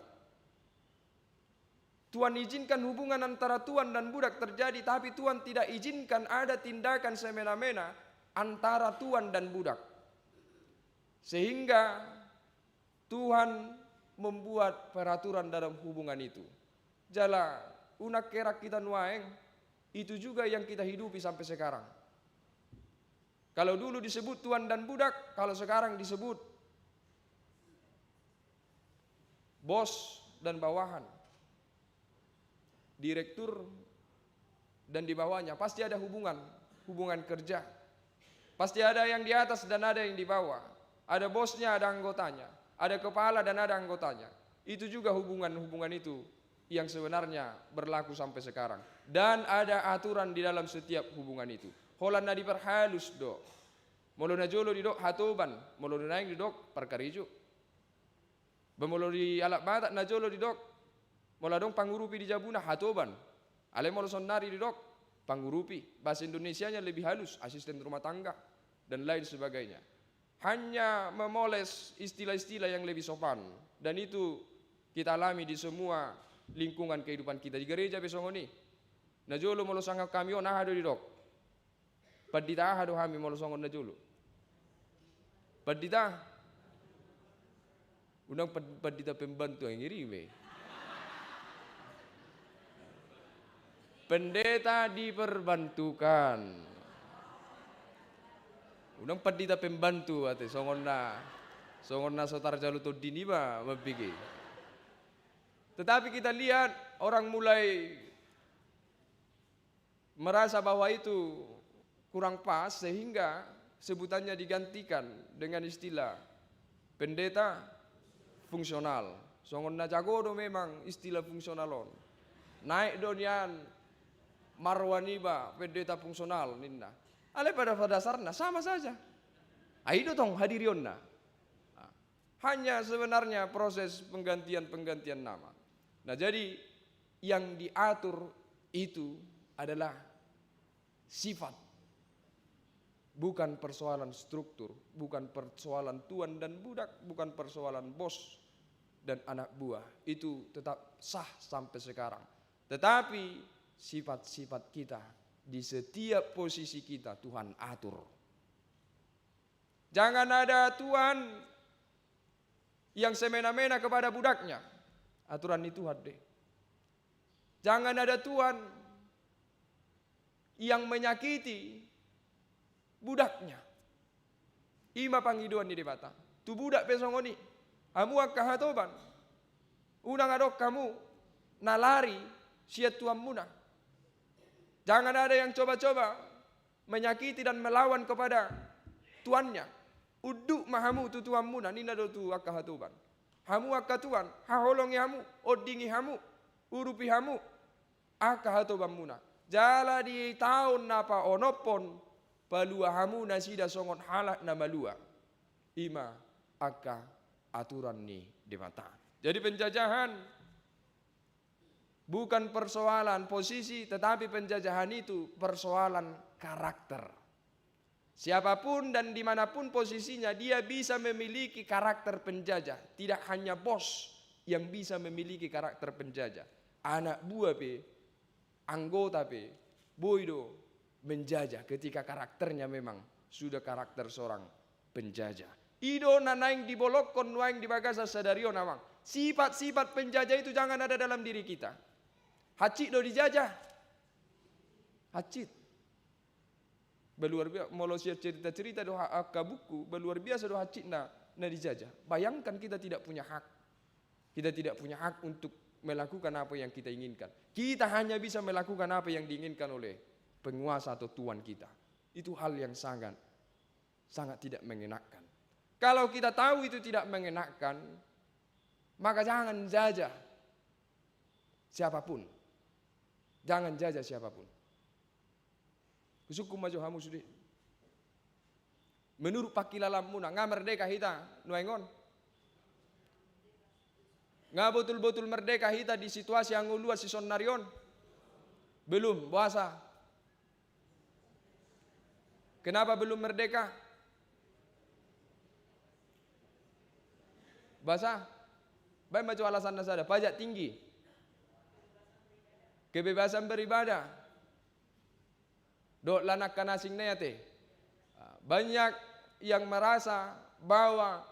Tuhan izinkan hubungan antara tuan dan budak terjadi, tapi Tuhan tidak izinkan ada tindakan semena-mena antara tuan dan budak. Sehingga Tuhan membuat peraturan dalam hubungan itu. Jala unang heran hita nuaeng, itu juga yang kita hidupi sampai sekarang. Kalau dulu disebut tuan dan budak, kalau sekarang disebut bos dan bawahan, direktur dan di bawahnya. Pasti ada hubungan, hubungan kerja. Pasti ada yang di atas dan ada yang di bawah. Ada bosnya, ada anggotanya. Ada kepala dan ada anggotanya. Itu juga hubungan-hubungan itu yang sebenarnya berlaku sampai sekarang. Dan ada aturan di dalam setiap hubungan itu. Holan na diperhalus do. Molo najolo didok hatoban, molo nuaeng didok parkarejo. Ba molo di halak Batak najolo didok, molo adong pangurupi di jabuna, hatoban. Alai molo saonnari didok pangurupi. Bahasa Indonesianya lebih halus, asisten rumah tangga, dan lain sebagainya. Hanya memoles istilah-istilah yang lebih sopan. Dan itu kita alami di semua lingkungan kehidupan kita. Di gereja pe songon i. Najolo molo sanga hami on, aha do didok? Pandita aha do hami molo songon najolo? Pandita? Unang pan-, pandita pembantu, ai ngeri be. Pendeta diperbantukan. Unang pandita pembantu, ate, songon na, songon na so tarjalo tondi niba mambege. Tetapi kita lihat orang mulai merasa bahwa itu kurang pas, sehingga sebutannya digantikan dengan istilah pendeta fungsional. Songon na jago do memang istilah fungsional on. Naek do nian marwaniba pendeta fungsional ninna. Alai pada, pada dasarna sama saja. Ai do tong hadirionna. Nah, hanya sebenarnya proses penggantian-penggantian nama. Nah, jadi yang diatur itu adalah sifat. Bukan persoalan struktur, bukan persoalan tuan dan budak, bukan persoalan bos dan anak buah. Itu tetap sah sampai sekarang. Tetapi sifat-sifat kita di setiap posisi kita Tuhan atur. Jangan ada tuan yang semena-mena kepada budaknya. Aturan ni Tuhan do i. Jangan ada tuan yang menyakiti budaknya. I ma pangidoan ni Debata. Tu budak pe songon i. Hamu angka hatoban, unang adong hamu na lari sian tuanmuna. Jangan ada yang coba-coba menyakiti dan melawan kepada tuannya. Unduk ma hamu tu tuanmuna, ninna do tu angka hatoban. Hamu angka tuan, haholongi hamu, ondingi hamu, urupi hamu angka hatobanmuna. Jala di taon na paonomhon, palua hamu nasida songon halak na malua. I ma angka aturan ni Debata. Jadi penjajahan bukan persoalan posisi, tetapi penjajahan itu persoalan karakter. Siapapun dan dimanapun posisinya, dia bisa memiliki karakter penjajah. Tidak hanya bos yang bisa memiliki karakter penjajah. Anak buah pe, anggota pe, boi do menjajah ketika karakternya memang sudah karakter seorang penjajah. I do na naeng dibolongkon nuaeng di bagasan sadari on, amang. Sifat-sifat penjajah itu jangan ada dalam diri kita. Hansit do dijajah. Hansit. Ba luar biasa, molo sian cerita-cerita do ha-, angka buku, ba luar biasa do hansitna na dijajah. Bayangkan kita tidak punya hak. Kita tidak punya hak untuk melakukan apa yang kita inginkan. Kita hanya bisa melakukan apa yang diinginkan oleh penguasa atau tuan kita. Itu hal yang sangat, sangat tidak mengenakkan. Kalau kita tahu itu tidak mengenakkan, maka jangan jajah siapapun. Jangan jajah siapapun. Husungkun ma jo hamu sude. Menurut pangkilalaanmuna, nga merdeka hita nuaeng on? Nga botul-botul merdeka hita di situasi hangoluan sisonari on? Belum, boasa? Kenapa belum merdeka? Boasa? Baen ma jo alasanna sada, pajak tinggi. Kebebasan beribadah. Dohot lan angka na asing na i ate. Banyak yang merasa bahwa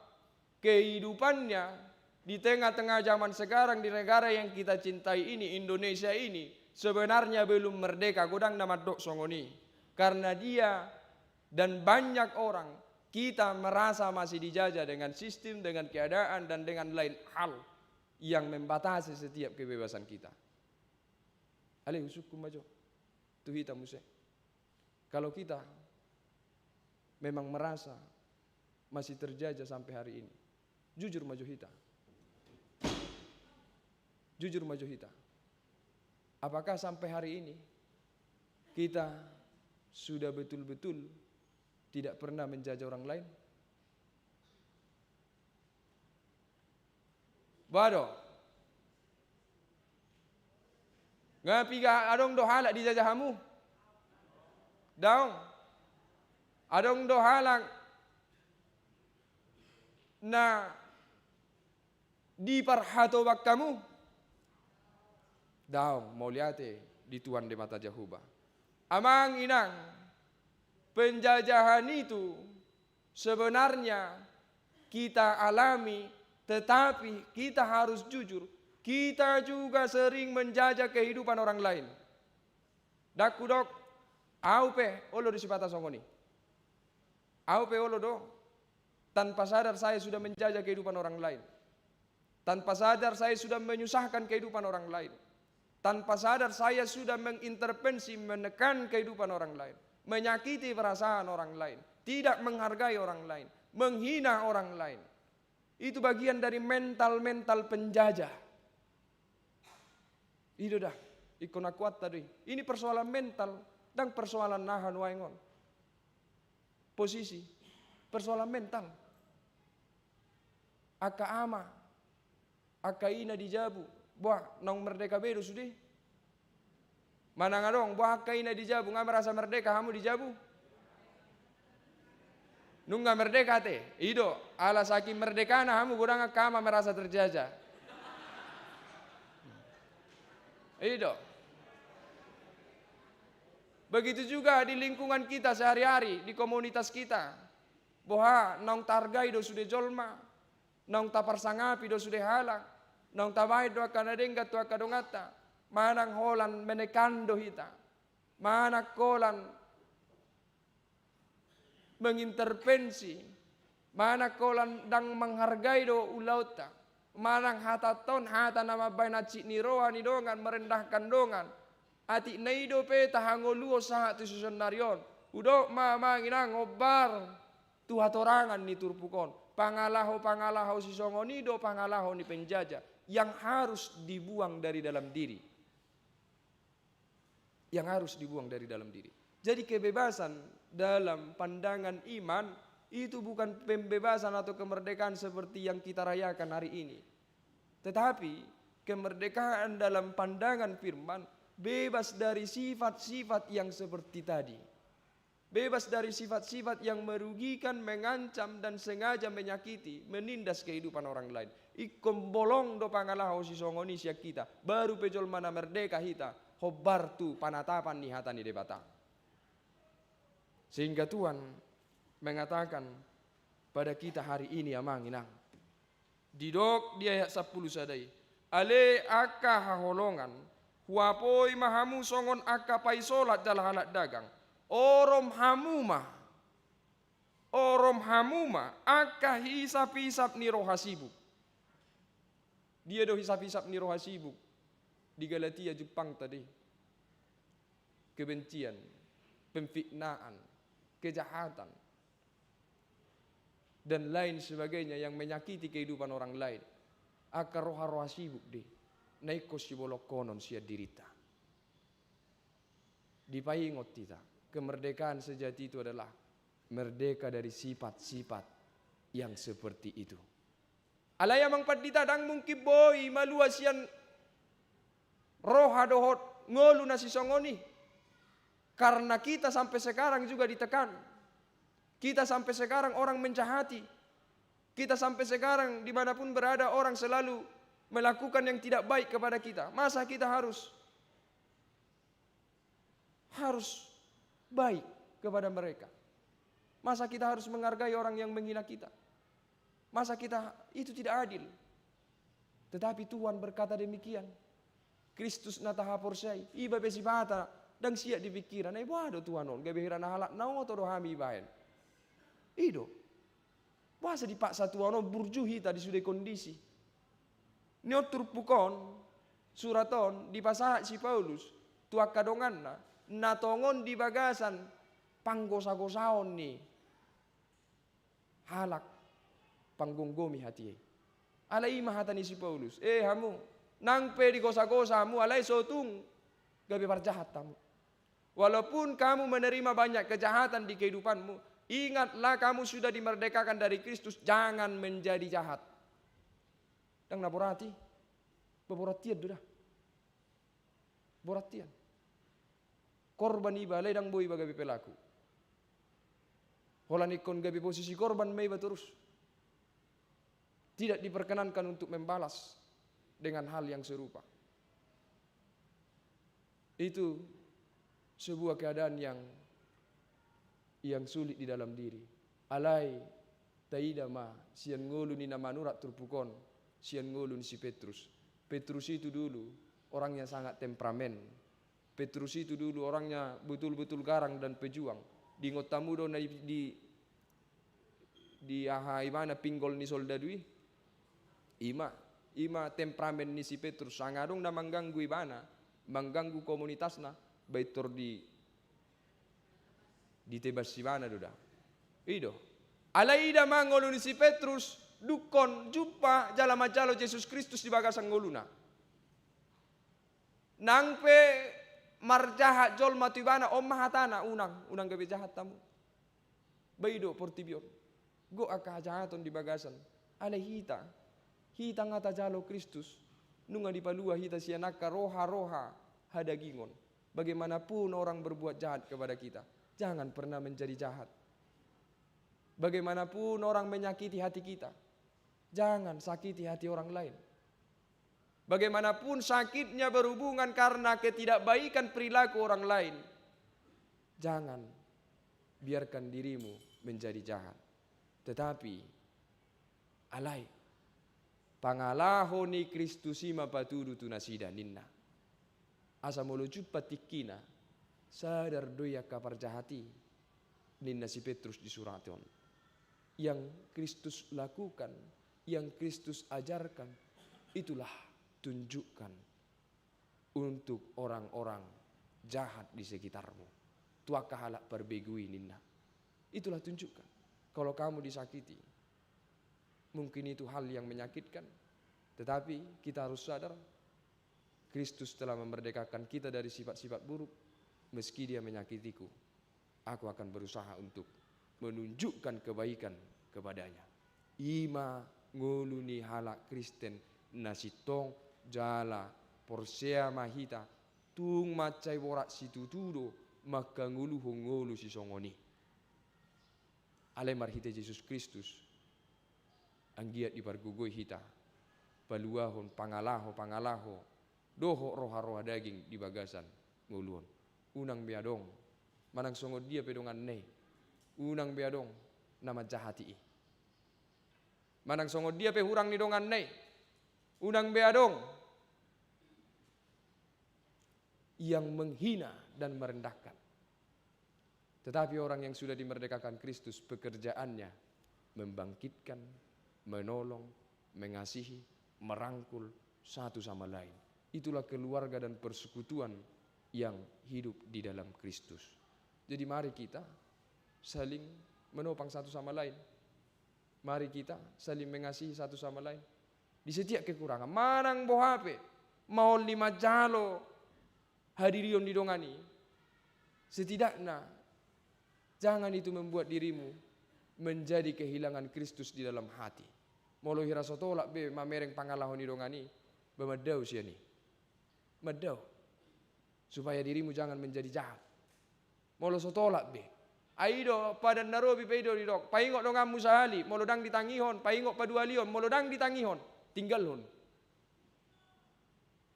kehidupannya di tengah-tengah zaman sekarang di negara yang kita cintai ini, Indonesia ini, sebenarnya belum merdeka, godang na mandok songon i. Karena dia dan banyak orang, kita merasa masih dijajah dengan sistem, dengan keadaan, dan dengan lain hal yang membatasi setiap kebebasan kita. Ale, husungkun ma jo tu hita muse. Kalau kita memang merasa masih terjajah sampai hari ini, jujur ma jo hita. Jujur ma jo hita. Apakah sampai hari ini kita sudah betul-betul tidak pernah menjajah orang lain? Boha do? Nga piga adong do halak dijajah hamu? Daong. Adong do halak na diparhatobang hamu? Daong, mauliate di Tuhan Debata Jahowa. Amang inang, penjajahan itu sebenarnya kita alami, tetapi kita harus jujur, kita juga sering menjajah kehidupan orang lain. Ndang hudok, au pe olo do sipata songon i. Au pe olo do, tanpa sadar saya sudah menjajah kehidupan orang lain. Tanpa sadar saya sudah menyusahkan kehidupan orang lain. Tanpa sadar saya sudah mengintervensi, menekan kehidupan orang lain, menyakiti perasaan orang lain, tidak menghargai orang lain, menghina orang lain. Itu bagian dari mental-mental penjajah. I do da, ingkon akuanta do i. Ini persoalan mental, ndang persoalan aha nuaeng on. Posisi, persoalan mental. Angka ama, angka ina di jabu, boha, naung merdeka be do sude? Manang adong, boha angka ina di jabu, nga merasa merdeka hamu di jabu? Nunga merdeka ate, i do, ala saking merdekana hamu godang angka ama merasa terjajah. I do. Begitu juga di lingkungan kita sehari-hari, di komunitas kita. Boha, naung tahargai do sude jolma, naung taparsangapi do sude halak, naung tabaen do angka na denggan tu angka donganta, manang holan menekan do hita, manang holan mengintervensi, manang holan ndang menghargai do ulaonta, manang hatanta on hata na mambaen hansit ni roha ni dongan, merendahkan dongan. Atik na i dope tahangoluhon sahat tu sonari on. Hudok ma amang inang, hombar tu hatorangan ni turpuk on. Pangalaho-pangalaho sisongon i do pangalaho ni penjajah yang harus dibuang dari dalam diri. Yang harus dibuang dari dalam diri. Jadi kebebasan dalam pandangan iman itu bukan pembebasan atau kemerdekaan seperti yang kita rayakan hari ini. Tetapi kemerdekaan dalam pandangan firman bebas dari sifat-sifat yang seperti tadi. Bebas dari sifat-sifat yang merugikan, mengancam, dan sengaja menyakiti, menindas kehidupan orang lain. Ingkon bolong do pangalaho sisongon i sian hita, baru pe jolma na merdeka hita, hombar tu panatapan ni hata ni Debata. Sehingga Tuhan mengatakan pada kita hari ini, amang inang, didok di ayat sampulu sada i, ale angka haholongan, huapoi ma hamu songon angka paisolat jala halak dagang. Orom hamu ma, orom hamu ma angka hisap-hisap ni roha sibuk. Dia do hisap-hisap ni roha sibuk? Di Galatia jumpang tadi. Kebencian, pemfitnaan, kejahatan, dan lain sebagainya yang menyakiti kehidupan orang lain. Angka roha-roha sibuk do i na ingkon sibolongkonon sian dirinta. Dipaingot hita, kemerdekaan sejati itu adalah merdeka dari sifat-sifat yang seperti itu. Alai amang pandita, ndang mungkin boi malua sian roha dohot ngolu na sisongon i. Karena kita sampai sekarang juga ditekan. Kita sampai sekarang orang menjahati. Kita sampai sekarang, dimanapun berada, orang selalu melakukan yang tidak baik kepada kita. Masa kita harus, harus baik kepada mereka? Masa kita harus menghargai orang yang menghina kita? Masa kita, itu tidak adil. Tetapi Tuhan berkata demikian. Kristus na tahaporseai, iba pe sipata, ndang siat di pikiran, ai boha do Tuhan on, gabe hira na halak na oto do hami ibaen. I do. Boasa dipaksa Tuhan on burju hita di sude kondisi? Nion turpuk on, surat on, dipasahat si Paulus tu angka donganna, na tongon di bagasan panggosagosaon ni halak panggomgomi hatiha i. Alai i ma hata ni si Paulus, eh hamu, nang pe digosagosa hamu, alai so tung gabe parjahat hamu. Walaupun kamu menerima banyak kejahatan di kehidupanmu, ingatlah kamu sudah dimerdekakan dari Kristus, jangan menjadi jahat. Ndang na borat i, ba borat hian do da. Borat hian. Korban iba, alai ndang boi iba gabe pelaku. Holan ingkon gabe posisi korban ma iba torus. Tidak diperkenankan untuk membalas dengan hal yang serupa. Itu sebuah keadaan yang, yang sulit di dalam diri. Alai taida ma sian ngolu ni na manurat turpuk on, sian ngolu ni si Petrus. Petrus itu dulu orangnya sangat temperamen. Petrus itu dulu orangnya betul-betul garang dan pejuang. Diingot hamu do na di, di, di aha ibana pinggol ni soldadu i? I ma, i ma temperamen ni si Petrus. Sanga adong na mangganggu ibana, mangganggu komunitasna, baen tor di, ditebas ibana do da. I do. Alai ida ma ngolu ni si Petrus, dungkon jumpa jala manjalo Jesus Kristus di bagasan ngoluna. Nang pe marjahat jolma tu ibana, on ma hatana, unang, unang gabe jahat hamu. Ba i do portibi on. Gok angka hajahaton di bagasan. Alai hita, hita nga tajalo Kristus. Nunga dipalua hita sian angka roha-roha hadagingon. Bagaimanapun orang berbuat jahat kepada kita, jangan pernah menjadi jahat. Bagaimanapun orang menyakiti hati kita, jangan sakiti hati orang lain. Bagaimanapun sakitnya berhubungan karena ketidakbaikan perilaku orang lain, jangan biarkan dirimu menjadi jahat. Tetapi, alai, pangalaho ni Kristus i ma patudu tu nasida ninna. Asa molo jumpa tingkina, sadar do i angka parjahat i, ninna si Petrus di surat on. Yang Kristus lakukan, yang Kristus ajarkan, itulah tunjukkan untuk orang-orang jahat di sekitarmu. Tu angka halak parbegu i ninna. Itulah tunjukkan. Kalau kamu disakiti, mungkin itu hal yang menyakitkan, tetapi kita harus sadar, Kristus telah memerdekakan kita dari sifat-sifat buruk, meski dia menyakitiku. Aku akan berusaha untuk menunjukkan kebaikan kepadanya. I ma ngolu ni halak Kristen na sintong jala porsea ma hita, tung mansai borat situtu do mangkangoluhon ngolu sisongon i. Alai marhite Jesus Kristus, anggiat dipargogoi hita, paluahon pangalaho-pangalaho dohot roha-roha daging di bagasan ngolu on. Unang be adong, manang songon dia pe donganna i, unang be adong na manjahati i. Manang songon dia pe hurang ni donganna i, unang be adong yang menghina dan merendahkan. Tetapi orang yang sudah dimerdekakan Kristus, pekerjaannya membangkitkan, menolong, mengasihi, merangkul satu sama lain. Itulah keluarga dan persekutuan yang hidup di dalam Kristus. Jadi mari kita saling menopang satu sama lain. Mari kita saling mengasihi satu sama lain. Di setiap kekurangan, manang boha pe, maol ni manjalo hadirion ni dongan i, setidakna jangan itu membuat dirimu menjadi kehilangan Kristus di dalam hati. Molo hira so tolap be mamereng pangalaho ni dongan i, ba mandao sian i. Mandao. Supaya dirimu jangan menjadi jahat. Molo so tolap be. Ai do, padan na robi pe i do didok, paingot donganmu sahali, molo ndang ditangihon, paingot paduahalihon, molo ndang ditangihon, tinggalhon.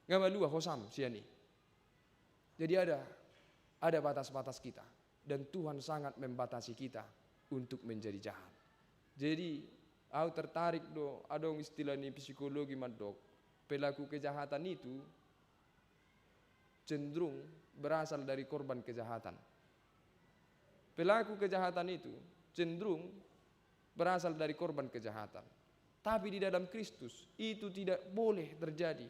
Nga malua hosam sian i. Jadi ada, ada batas-batas kita. Dan Tuhan sangat membatasi kita untuk menjadi jahat. Jadi, au tertarik do, adong istilah ni psikologi mandok, pelaku kejahatan itu cenderung berasal dari korban kejahatan. Pelaku kejahatan itu cenderung berasal dari korban kejahatan. Tapi di dalam Kristus, itu tidak boleh terjadi.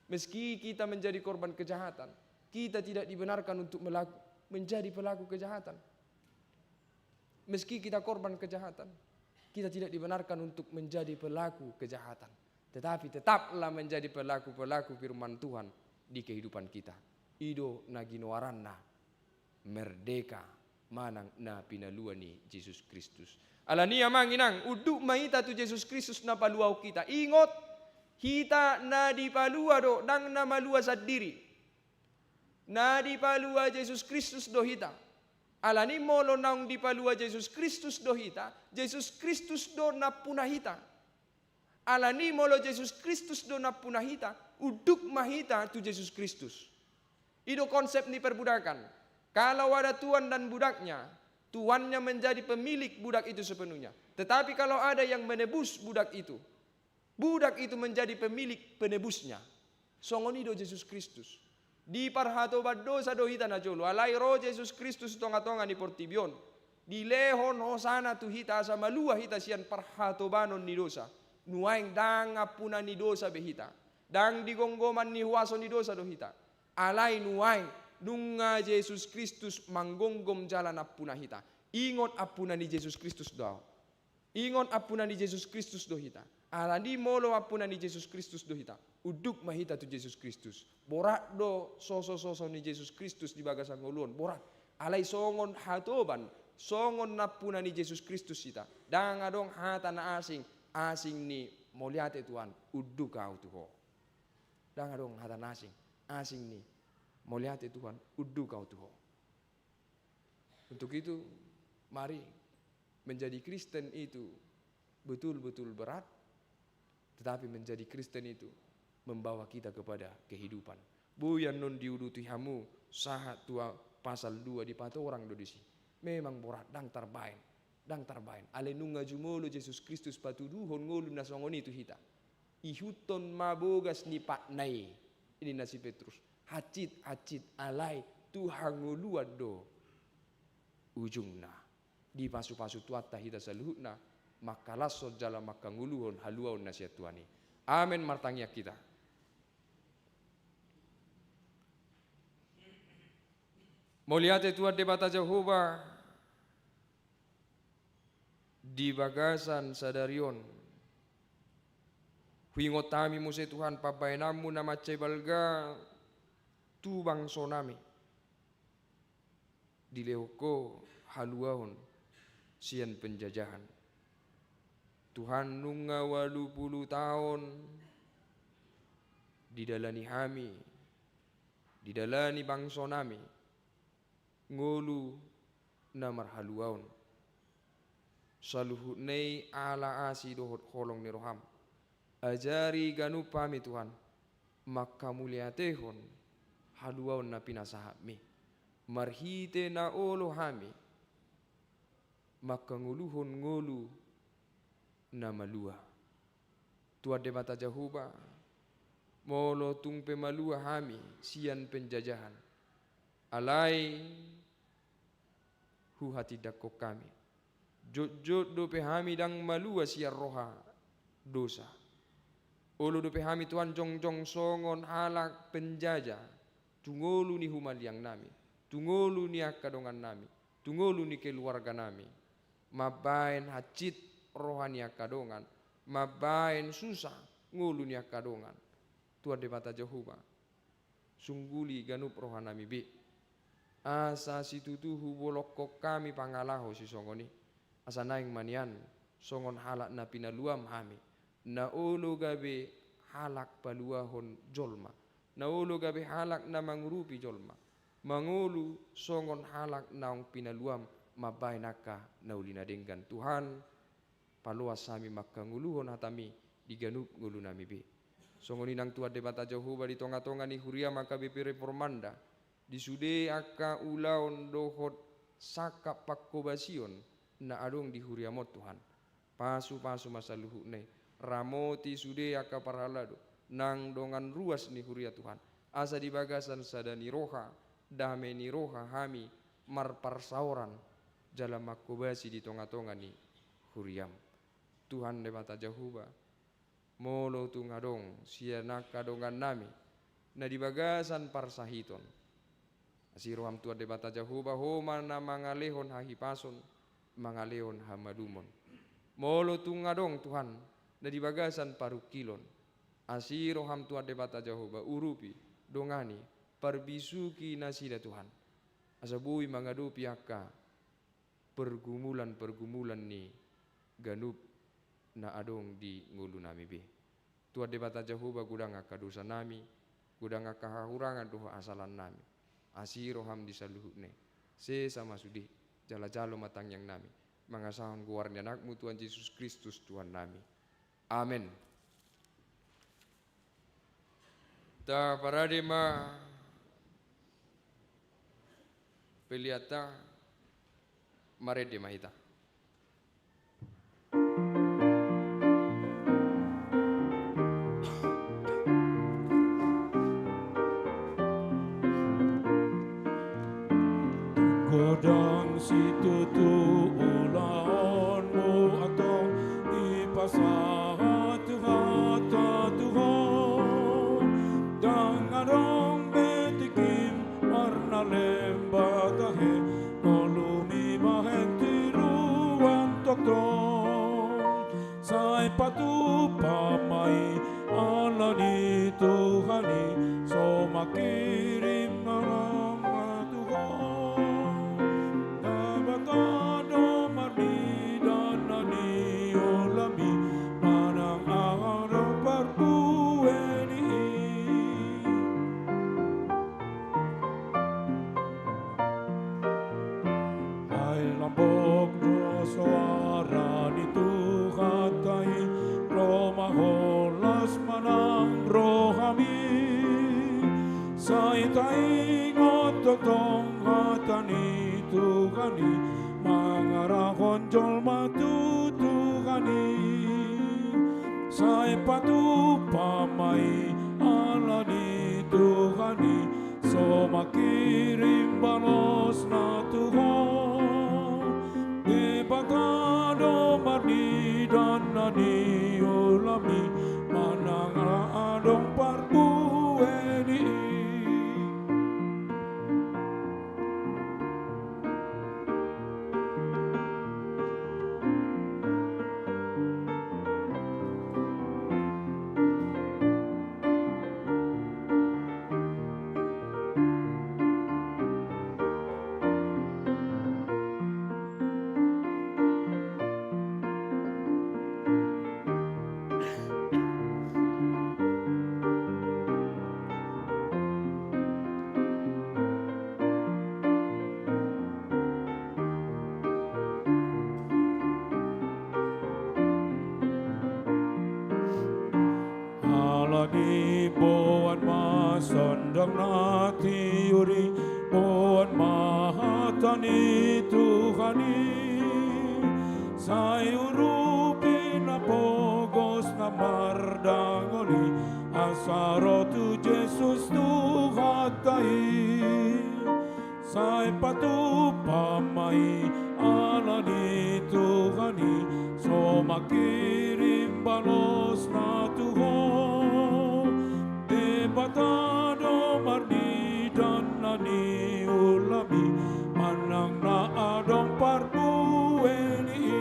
Meski kita menjadi korban kejahatan, kita tidak dibenarkan untuk melaku-, menjadi pelaku kejahatan. Meski kita korban kejahatan, kita tidak dibenarkan untuk menjadi pelaku kejahatan. Tetapi tetaplah menjadi pelaku-pelaku firman Tuhan di kehidupan kita. I do na ginoaranna merdeka manang na pinalua ni Jesus Kristus. Alani i, amang inang, unduk ma hita tu Jesus Kristus na paluahon hita. Ingot, hita na dipalua do, ndang na malua sandiri. Na dipalua Jesus Kristus do hita. Alani i, molo naung dipalua Jesus Kristus do hita, Jesus Kristus do nampuna hita. Alani i, molo Jesus Kristus do nampuna hita, unduk ma hita tu Jesus Kristus. I do konsep ni perbudakan. Kalau ada tuan dan budaknya, tuannya menjadi pemilik budak itu sepenuhnya. Tetapi kalau ada yang menebus budak itu, budak itu menjadi pemilik penebusnya. Songon i do Jesus Kristus. Diparhatoban dosa do hita najolo, alai ro Jesus Kristus tonga-tonga ni portibi on. Dilehon hosana tu hita asa malua hita sian parhatobanon ni dosa. Nuaeng ndang ampuna ni dosa be hita. Ndang di gomgoman ni huaso ni dosa do hita. Alai nuaeng nunga Jesus Kristus manggomgom jala nampuna hita. Ingot, ampuna ni Jesus Kristus do ahu. Ingot, ampuna ni Jesus Kristus do hita. Alani i, molo ampuna ni Jesus Kristus do hita, unduk ma hita tu Jesus Kristus. Borat do soso-soso ni Jesus Kristus di bagasan ngolu on, borat. Alai songon hatoban, songon nampuna ni Jesus Kristus hita, ndang adong hata na asing, asing ni mauliate Tuhan, unduk ahu tu Ho. Ndang adong hata na asing, asing ni mauliate Tuhan, unduk ahu tu Ho. Untuk itu, mari, menjadi Kristen itu betul-betul berat, tetapi menjadi Kristen itu membawa kita kepada kehidupan. Boi annon diuduti hamu sahat tu a-, pasal dua, dipatorang do disi. Memang borat, ndang tarbaen, ndang tarbaen. Alai nunga jumolo Jesus Kristus patuduhon ngolu na songon i tu hita. Ihuthon ma bogas ni patna i, ninna si Petrus. Hansit, hansit, alai tu hangoluan do ujungna. Dipasu-pasu Tuhanta hita saluhutna, mangkalashon jala manghangoluhon haluaon na sian Tuhan i. Amen. Martangiang hita. Mauliate Tuhan Debata Jahowa, di bagasan sadari on, huingot hami muse Tuhan pambahenanmu na mansai balga tu bangsonami. Dilehon Ho haluaon sian penjajahan. Tuhan, nunga ualu pulu taon didalani hami, didalani bangsonami ngolu na marhaluaon. Saluhutna i ala asi dohot holong ni roham. Ajari ganup hami, Tuhan, manghamauliatehon haluaon na pinasahatmi, marhite na olo hami manghangoluhon ngolu na malua. Tuhan Debata Jahowa, molo tung pe malua hami sian penjajahan, alai huhatindangkon hami, jotjot dope hami ndang malua sian roha dosa. Olo dope hami, Tuhan, jongjong songon halak penjajah tu ngolu ni humaliangnami, tu ngolu ni angka dongannami, tu ngolu ni keluarganami. Mambaen hansit roha ni angka dongan, mambaen susah ngolu ni angka dongan. Tuhan Debata Jahowa, sungguli ganup rohanami be, asa situtu hubolongkon hami pangalaho sisongon i. Asa naeng ma nian songon halak na pinaluam hami, na olo gabe halak paluahon jolma, na olo gabe halak na mangurupi jolma, mangolu songon halak naung pinaluam mambahen angka na uli na denggan. Tuhan, paloas hami mangkangoluhon hataMi di ganup ngolunami be. Songon i nang Tuhan Debata Jahowa, di tongatonga ni huriaM angka B P Reformanda, di sude angka ulaon dohot sangkap pangkobasion na adong di huriaM on, Tuhan, pasupasu ma saluhutna i, ramoti sude angka parhalado nang dongan ruas ni huria, Tuhan, asa di bagasan sada ni roha, dame ni roha hami marparsaoran jala mangkobasi di tongatonga ni huriaM. Tuhan Debata Jahowa, molo tung adong sian angka dongannami na di bagasan parsahiton, asi rohaM Tuhan Debata Jahowa, Ho ma na mangalehon hahipason, mangalehon hamalumon. Molo tung adong, Tuhan, na di bagasan parungkilon, asi rohaM Tuhan Debata Jahowa, urupi, dongani, parbisuhi nasida, Tuhan, asa boi mangadopi angka pergumulan-pergumulan ni ganup na adong di ngolunami be. Tuhan Debata Jahowa, godang angka dosanami, godang angka hahurangan dohot hasalannami. Asi rohaM di saluhutna i, sesa ma sude, jala jalo ma tangiangnami, mangasahon goar ni AnakMu Tuhan Jesus Kristus Tuhannami. Amen. Taparade ma peleanta, marende ma hita. Godang situtu ulaonmu antong dipasahat Tuhanta tu ho. Ndang adong be tingkim warna lemba tahe, ngolumi bahen tiruan tongtong. Sai patupa ma i ala ni Tuhan i, so mangkirim na adong ma tu ho. Debata do marnida na niulami, manang aha do parbue ni i. Ai lambok do soara ni Tuhanta i, ro ma holas manang rohami. Sai taingot tongtong hata ni Tuhan i, mangarahon jolma tu Tuhan i. Sai patupa ma i ala ni Tuhan i, so mangkirim balosna tu ho. Debata do marnida na niulami, manang aha adong parbue ni i. Alani boan ma sandang na tiur i, boan ma hata ni Tuhan i. Sai urupi na pogos na mardangol i, asa ro tu Jesus Tuhanta i. Sai patupa ma i ala ni Tuhan i, so mangkirim balosna tu ho. Debata do marnida na niulami, manang na adong parbue ni i.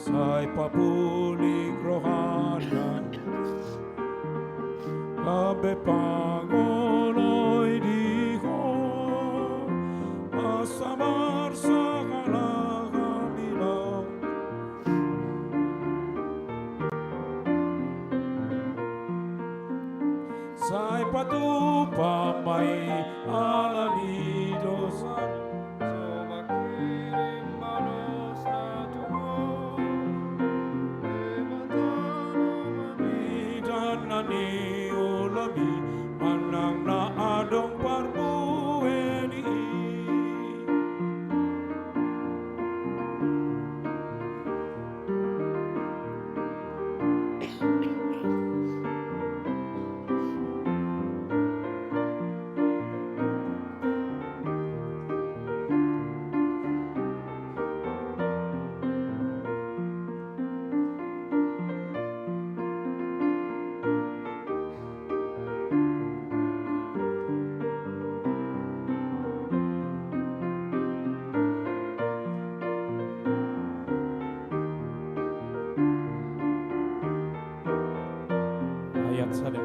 Sai papulik rohana, gabe pangoloi di ho, asa marsahala hami ma. Sai Patupa ma i ala ni dosa, so mangkirim balosna tu Ho. Debata do marnida na niula i, manang na adong parbue ni i. Ayat sada.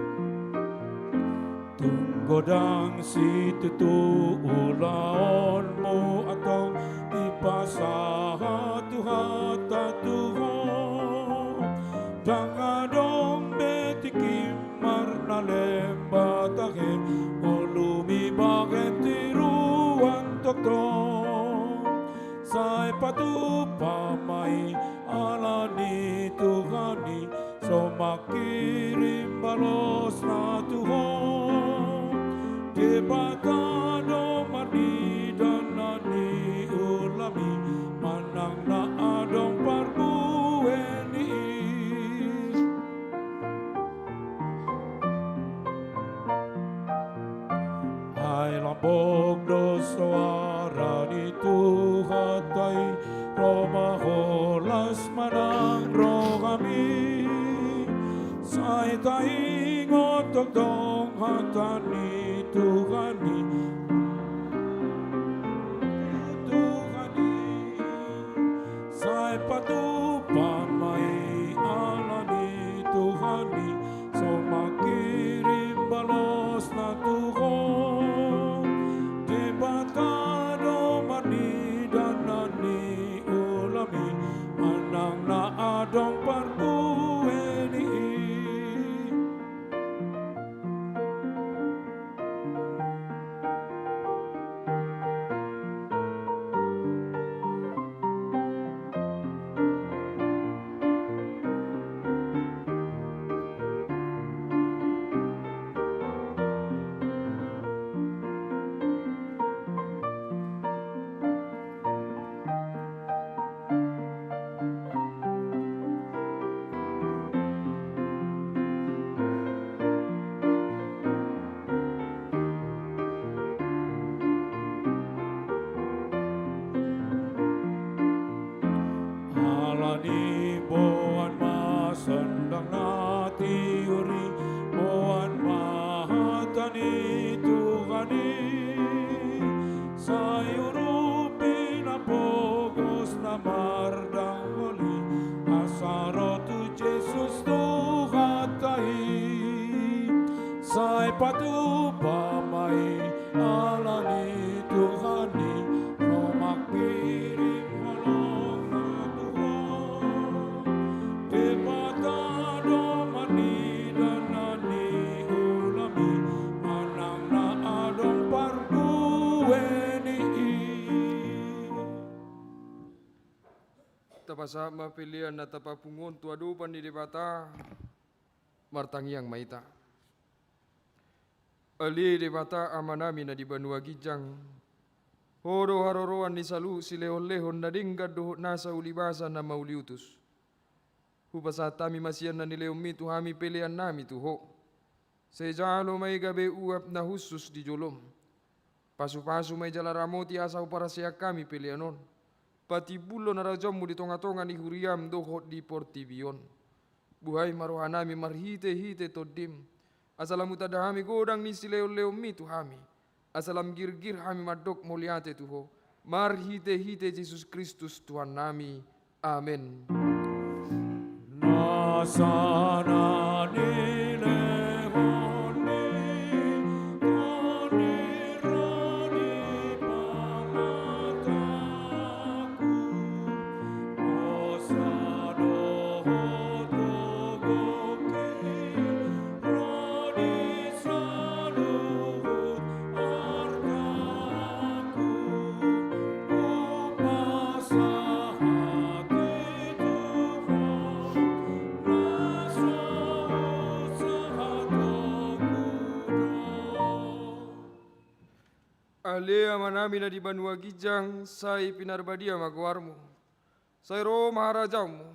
Tung godang situtu ulaonmu antong, dipasahat Tuhanta tu ho. Ndang adong be tingki marnalem ba tahe, ngolumi bahen tiruan tongtong. Sai patupa ma i ala ni Tuhan i, so mangkirim balosna tu ho. Debata do marnida na niula i, manang na adong parbue ni i. Ai lambok do soara ni Tuhanta i, ro ma holas manang ro hami. Sai taingot tongtong hata ni Tuhan i. Tuhan i. Sai patupa ma i ala ni Tuhan i, so mangkirim balosna tu ho. Debata do marnida na niula i, manang na adong parbue ni i. Ala ni boan ma sandang na tiur i, boan ma hata ni Tuhan i. Sai urupi na pogos na mardangol i, asa ro tu Jesus Tuhanta i. Sai patupa ma i ala ni Tuhan i, ro mangkirim holongna tu ho. Debata do marnida na niula i, manang na adong parbue ni i. Tapasahat ma pelean na tapapungu on tu adopan ni Debata. Martangiang ma hita. Ale Debata Amanami na di banua ginjang, Ho do haroroan ni saluhut silehonlehon na denggan dohot nasa ulibasa na mauliutus. Hupasahat hami ma sian na nilehonMi tu hami peleannami tu Ho. Sai jalo ma i gabe uap na hushus di joloM. Pasupasu ma i jala ramoti asa huparaseak hami pelean on, patimbulhon harajaonMu di tongatonga ni huriaM dohot di portibi on. Buhai ma rohanami marhitehite TondiM, asa lam hutanda hami godang ni silehonlehonMi tu hami, asa lam girgir hami mandok mauliate tu Ho, marhitehite Jesus Kristus Tuhannami. Amen. Nasa na nilehon ni Tondi ro di pangatangku, hosa dohot gogoki ro di sa Ale Amanami na di banua ginjang, sai pinarbadia ma goarmu. Sai ro ma harajaonmu.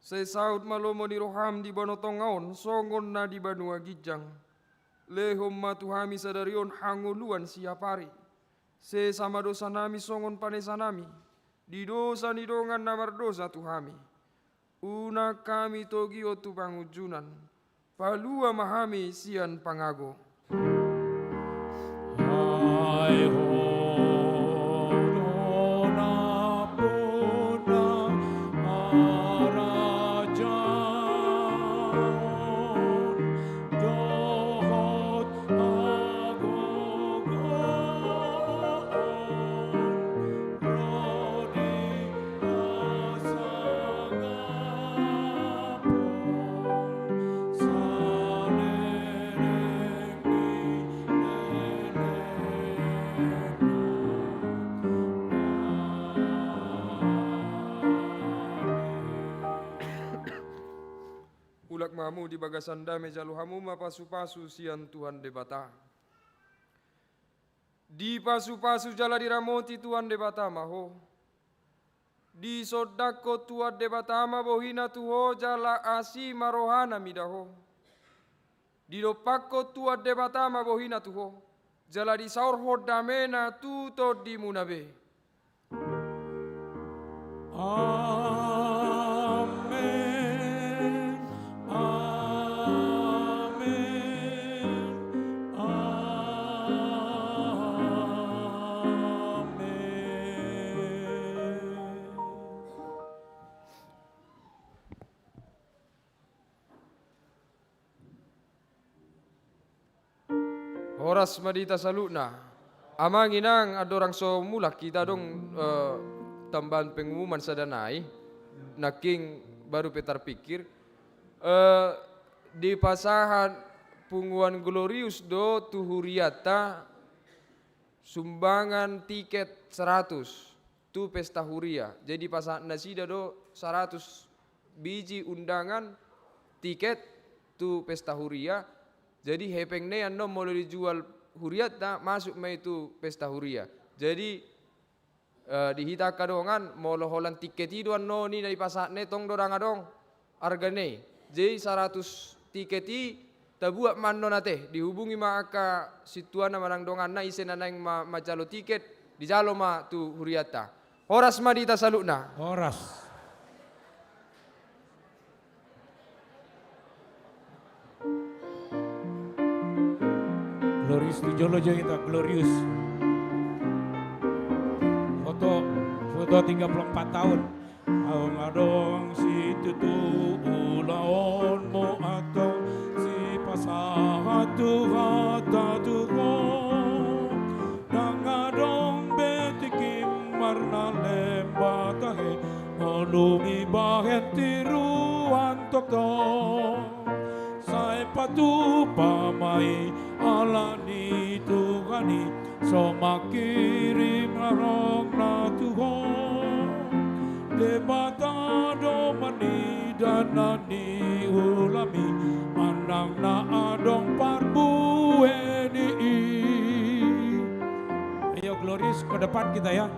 Sai saut ma lomo ni roham di banua tonga on songon na di banua ginjang. Lehon ma tu hami sadari on hangoluan siapari. Sesa ma dosanami songon panesanami di dosa ni dongan na mardosa tu hami. Unang hami togihon tu pangunjunan. Palua ma hami sian pangago. Ai ho do nampuna harajaon dohot hagogoon ro di hasangapon saleleng ni lelengna. Amin. Mulak ma hamu di bagasan dame, jalo hamu ma pasupasu sian Tuhan Debata. Dipasupasu jala diramoti Tuhan Debata ma ho. Disondangkon Tuhan Debata ma bohina tu ho jala asi ma rohana mida ho. Didompakkon Tuhan Debata ma bohina tu ho jala disaorhon damena tu tondimuna be. Amen. Amen. Amen. Horas ma di hita saluhutna. Amang inang, andorang so mulak hita, adong, eh, tambahan pengumuman sada nai. Nangkin baru pe tarpikir. Eh, dipasahat punguan Glorius do tu hurianta sumbangan tiket saratus tu pesta huria. Jadi pasahat nasida do saratus biji undangan tiket tu pesta huria. Jadi hepengna i annon molo dijual hurianta, masuk ma i tu pesta huria. Jadi, eh, di hita angka dongan, molo holan tiket i do annon i na dipasahatna i, tong do ndang adong argana i. Jadi saratus tiket i tabuat ma annon ate, dihubungi ma angka sintuana manang donganna ise na naeng ma-, manjalo tiket, dijalo ma tu hurianta. Horas ma di hita saluhutna. Horas. Glorius tu jolo jo hita, Glorius. Foto, foto tiga puluh empat tahun. Adong situtu ulaonmu antong sipasahat Tuhanta tu ho. Ndang adong be tingki marnalem ba tahe, molo dibahen tiruan tongtong. Sai patupa ma i ala ni Tuhan i, so mangkirim rohana tu ho. Debata do manida na niulam i, manang na adong parbue ni i. Ayo, Glorius, ke depan kita ya.